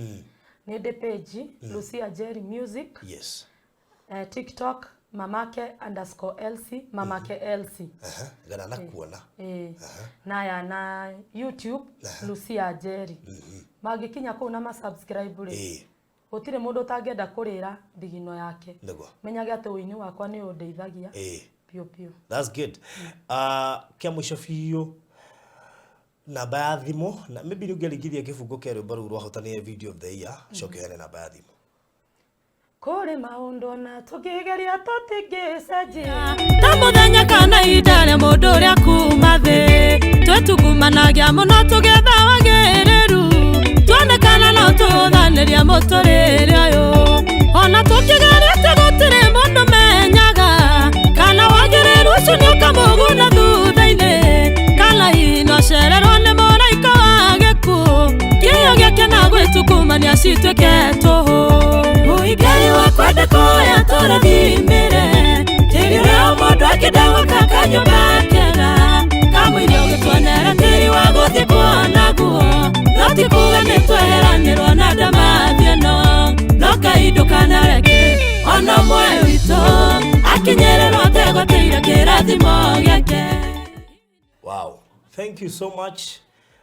Nĩ ndĩ page Lucia Njeri Music. Yes. TikTok mamake_Elsie, mamake Elsie. Gana na kuona. Na ya na YouTube Lucia Njeri. Mangĩkinya kũu na ma subscribe rĩ. Gũtirĩ mũndũ ũtangĩenda kũrĩra thigino yake. Nĩguo. Menyage atĩ ũini wakwa nĩ ũndeithagia. Biũ biũ. That's good. Kĩa mũico biũ namba ya thimũ na maybe rĩu ngĩringithia kĩbungo kĩa rwĩmbo rũu rwahotanire video of the year, coke ũheane namba ya thimũ. Kũrĩ maũndũ na tũngĩgeria tũtingĩcenjia. Ta mũthenya kana ihinda rĩa mũndũ ũrĩa kuma thĩ, twĩtungumanagia mũno tũgĩetha wagĩrĩru, tuonekana no tũthanĩria mũtũrĩre ũyũ. Ona tũkĩgeretie gũtirĩ mũndũ menyaga kana wagĩrĩru ũcio nĩ ũkamũguna thutha-inĩ, kana hihi no acererwo nĩ mũraika wa gĩkuũ, kĩo gĩake na gwĩtungumania cituĩke tũhũ. Wĩthimĩre tĩri ũrĩa mũndũ akĩenda gwaka kanyũmba kega kamũira ũgĩtuonera tĩri wa gũthiĩ kuonaguo no ti kuga nĩ tweheranĩrwo na ndamathi ĩno no kaindo kanareke ona ũmwe witũ akinyĩrĩrwo ategwatĩire kĩrathimo gĩake. Wow, thank you so much.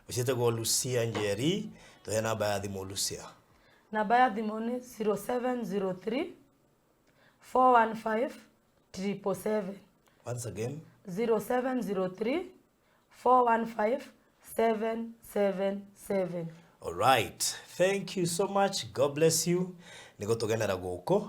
Ũciĩtagwo Lucia Njeri, tũhe namba ya thimũ Lucia. Namba ya thimũ nĩ 0703 415 777. Once again. 0703 415 777. All right, thank you so much, God bless you. Nĩ gũtũgenera gũkũ,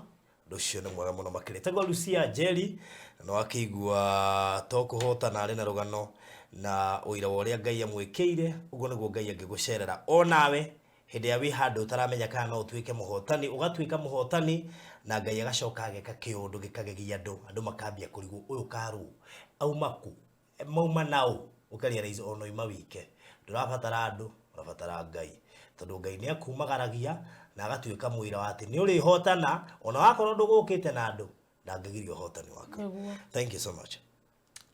ũndũ ũcio nĩ mwega mũno makĩria. Tagwo Lucia Njeri, na nĩwakĩigua to kũhotana arĩ na rũgano na ũira wa ũrĩa Ngai amwĩkĩire, ũguo nĩguo Ngai angĩgũcerera onawe hĩndĩ ĩrĩa wĩ handũ ũtaramenya kana no ũtuĩke mũhotani, ũgatuĩka mũhotani na Ngai agacoka ageka kĩũndũ gĩkagegia andũ, andũ makambia kũrigwo ũyũ karũ auma kũ, mauma naũ, ũkarealize ona oima wike ndũrabatara andũ, ũrabatara Ngai, tondũ Ngai nĩ akumagaragia na agatuĩka mũira wa atĩ nĩ ũrĩhotana ona wakorwo ndũgũkĩte na andũ, ndangĩgiria ũhotani waku. Nĩguo. Thank you so much.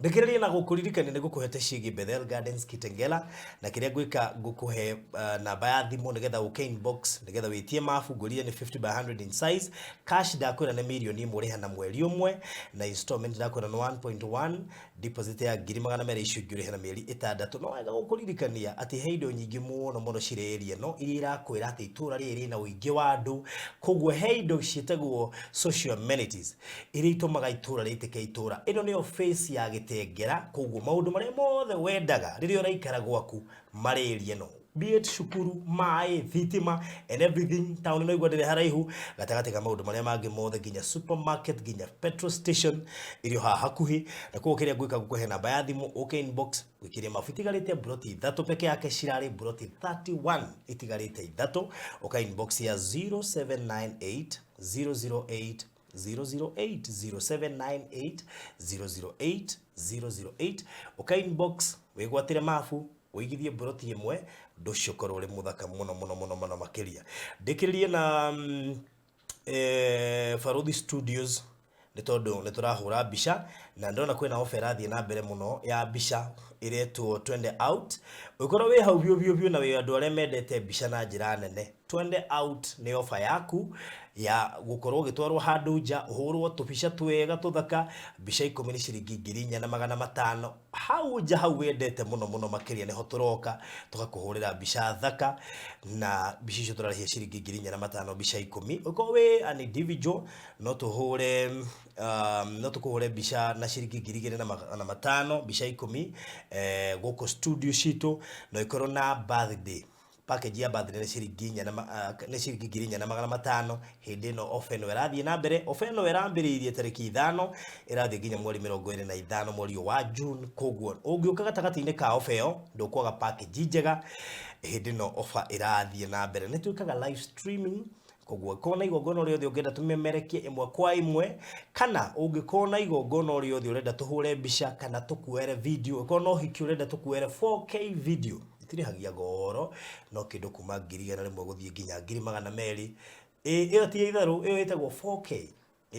Ndĩkĩrĩrie na gũkũririkania nĩ ngũkũhete ciĩgiĩ Bethel Gardens Kitengela, na kĩrĩa ngwĩka ngũkũhe namba ya thimũ nĩgetha ũke inbox nĩgetha wĩtie mabu. Ngũrire nĩ 50 by 100 in size, cash ndakwĩra nĩ mirioni ĩmwe ũrĩha na mweri ũmwe, na installment ndakwĩra nĩ 1.1, deposit ya 200,000, icio ingĩ ũrĩhe na mĩeri 6. No wega gũkũririkania atĩ he indo nyingĩ mũno mũno cirĩ area no iria irakwĩra atĩ itũra rĩrĩ rĩna ũingĩ wa andũ, koguo he indo ciĩtagwo social amenities iria itũmaga itũra rĩtĩke itũra. Ĩno nĩyo face ya Gĩtengera, koguo maũndũ marĩa mothe wendaga rĩrĩa ũraikara gwaku marĩ area ĩno, be it cukuru, maĩ, thitima and everything. Taũni no igua ndĩrĩ haraihu gatagatĩ ka maũndũ marĩa mangĩ mothe, nginya supermarket, nginya petrol station irio haha hakuhĩ. Na koguo kĩrĩa ngwĩka ngũkũhe namba ya thimũ, ũke inbox gwĩkĩria mabu. Itigarĩte mburoti 3 peke yake, cirarĩ mburoti 31, itigarĩte 3. Ũka inbox ya 0798 008 008, 0798 008 008, ũka inbox wĩgwatĩre mabu, ũigithie mburoti ĩmwe, ũndũ ũcio ũkorwo ũrĩ mũthaka mũno mũno mũno mũno makĩria. Ndĩkĩrĩrie na Baruthi Studios, nĩ tondũ nĩ tũrahũra mbica na ndĩrona kwĩna offer ĩrathiĩ na mbere mũno ya mbica ĩretwo Twende Out. Ũngĩkorwo wĩ hau biũ biũ biũ na wĩ andũ arĩa mendete mbica na njĩra nene, Twende Out nĩ offer yaku ya gũkorwo ũgĩtwarwo handũ nja ũhũrwo tũbica twega tũthaka. Mbica 10 nĩ ciringi 4,500. Hau nja hau wendete mũno mũno makĩria nĩho tũroka tũgakũhũrĩra mbica thaka, na mbica icio tũrarĩhia ciringi 4,500 mbica 10. Ũngĩkorwo wĩ an individual no tũhũre no tũkũhũre mbica na ciringi 2,500 mbica 10 gũkũ studio citũ. No ĩkorwo na birthday package ya birthday nĩ ciringi inya na nĩ ciringi 4,500. Hĩndĩ ĩno offer ĩno ĩrathiĩ na mbere, offer ĩno ĩrambĩrĩirie tarĩki 5, ĩrathiĩ nginya mweri 25 mweri ũyũ wa June. Koguo ũngĩũka gatagatĩ-inĩ ka offer ĩyo ndũkwaga package njega. Hĩndĩ ĩno offer ĩrathiĩ na mbere, nĩ twĩkaga live streaming, koguo ũngĩkorwo na igongona rĩothe ũngĩenda tũmemerekie ĩmwe kwa ĩmwe, kana ũngĩkorwo na igongona rĩothe ũrenda tũhũre mbica kana tũkuoere video, ũngĩkorwo na ũhiki ũrenda tũkuoere 4K video, itirĩhagia goro, no kĩndũ kuma 100,000 gũthiĩ nginya 200,000. Ĩyo ti itherũ, ĩyo ĩtagwo 4K.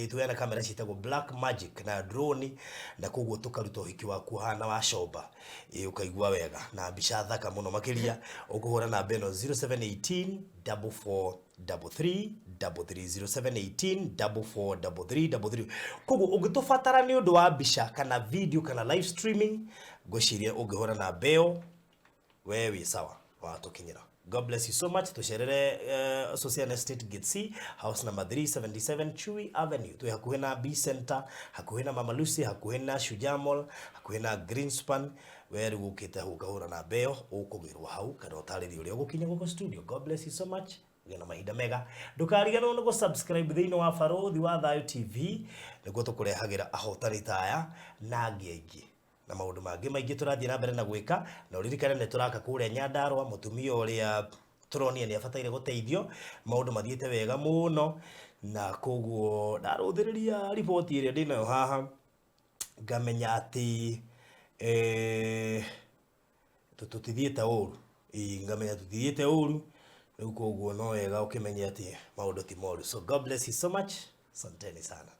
Tuoya kamera ciĩtagwo Black Magic na drone, na koguo tũkaruta ũhiki waku ũhana wa comba, ũkaigua wega na mbica thaka mũno makĩria. Ũkũhũra namba ĩno 0718 44 33 33, 0718 44 33 33. Koguo ũngĩtũbatara nĩ ũndũ wa mbica kana video kana live streaming, ngwĩciria ũngĩhũra namba ĩyo we wĩ sawa watũkinyĩra. God bless you so much. Tucerere Social Estate Gate C, house number 377 Chui Avenue. Twĩ hakuhĩ na B Center, hakuhĩ na Mama Lucy, hakuhĩ na Shujaa Mall, hakuhĩ na Greenspan. We rĩu ũkĩte hau ũkahũra namba ĩyo ũkũgĩrwo hau kana ũtarĩrio ũrĩa ũgũkinya gũkũ studio. God bless you so much. Ũgĩe na mahinda mega. Ndũkariganĩrwo nĩ gũ-subscribe thĩinĩ wa Baruthi wa Thayũ TV nĩguo tũkũrehagĩra ahotani ta aya na angĩ aingĩ na maũndũ mangĩ maingĩ tũrathiĩ na mbere na gwĩka. Na ũririkane nĩ tũraka kũrĩa Nyandarũa, mũtumia ũrĩa tũronia nĩ abataire gũteithio, maũndũ mathiĩte wega mũno, na koguo ndarũthĩrĩria riboti ĩrĩa ndĩnayo haha ngamenya atĩ tũtithiĩte ũru. Ngamenya tũtithiĩte ũru rĩu, koguo no wega ũkĩmenye atĩ maũndũ ti moru. So God bless you so much. Asanteni sana.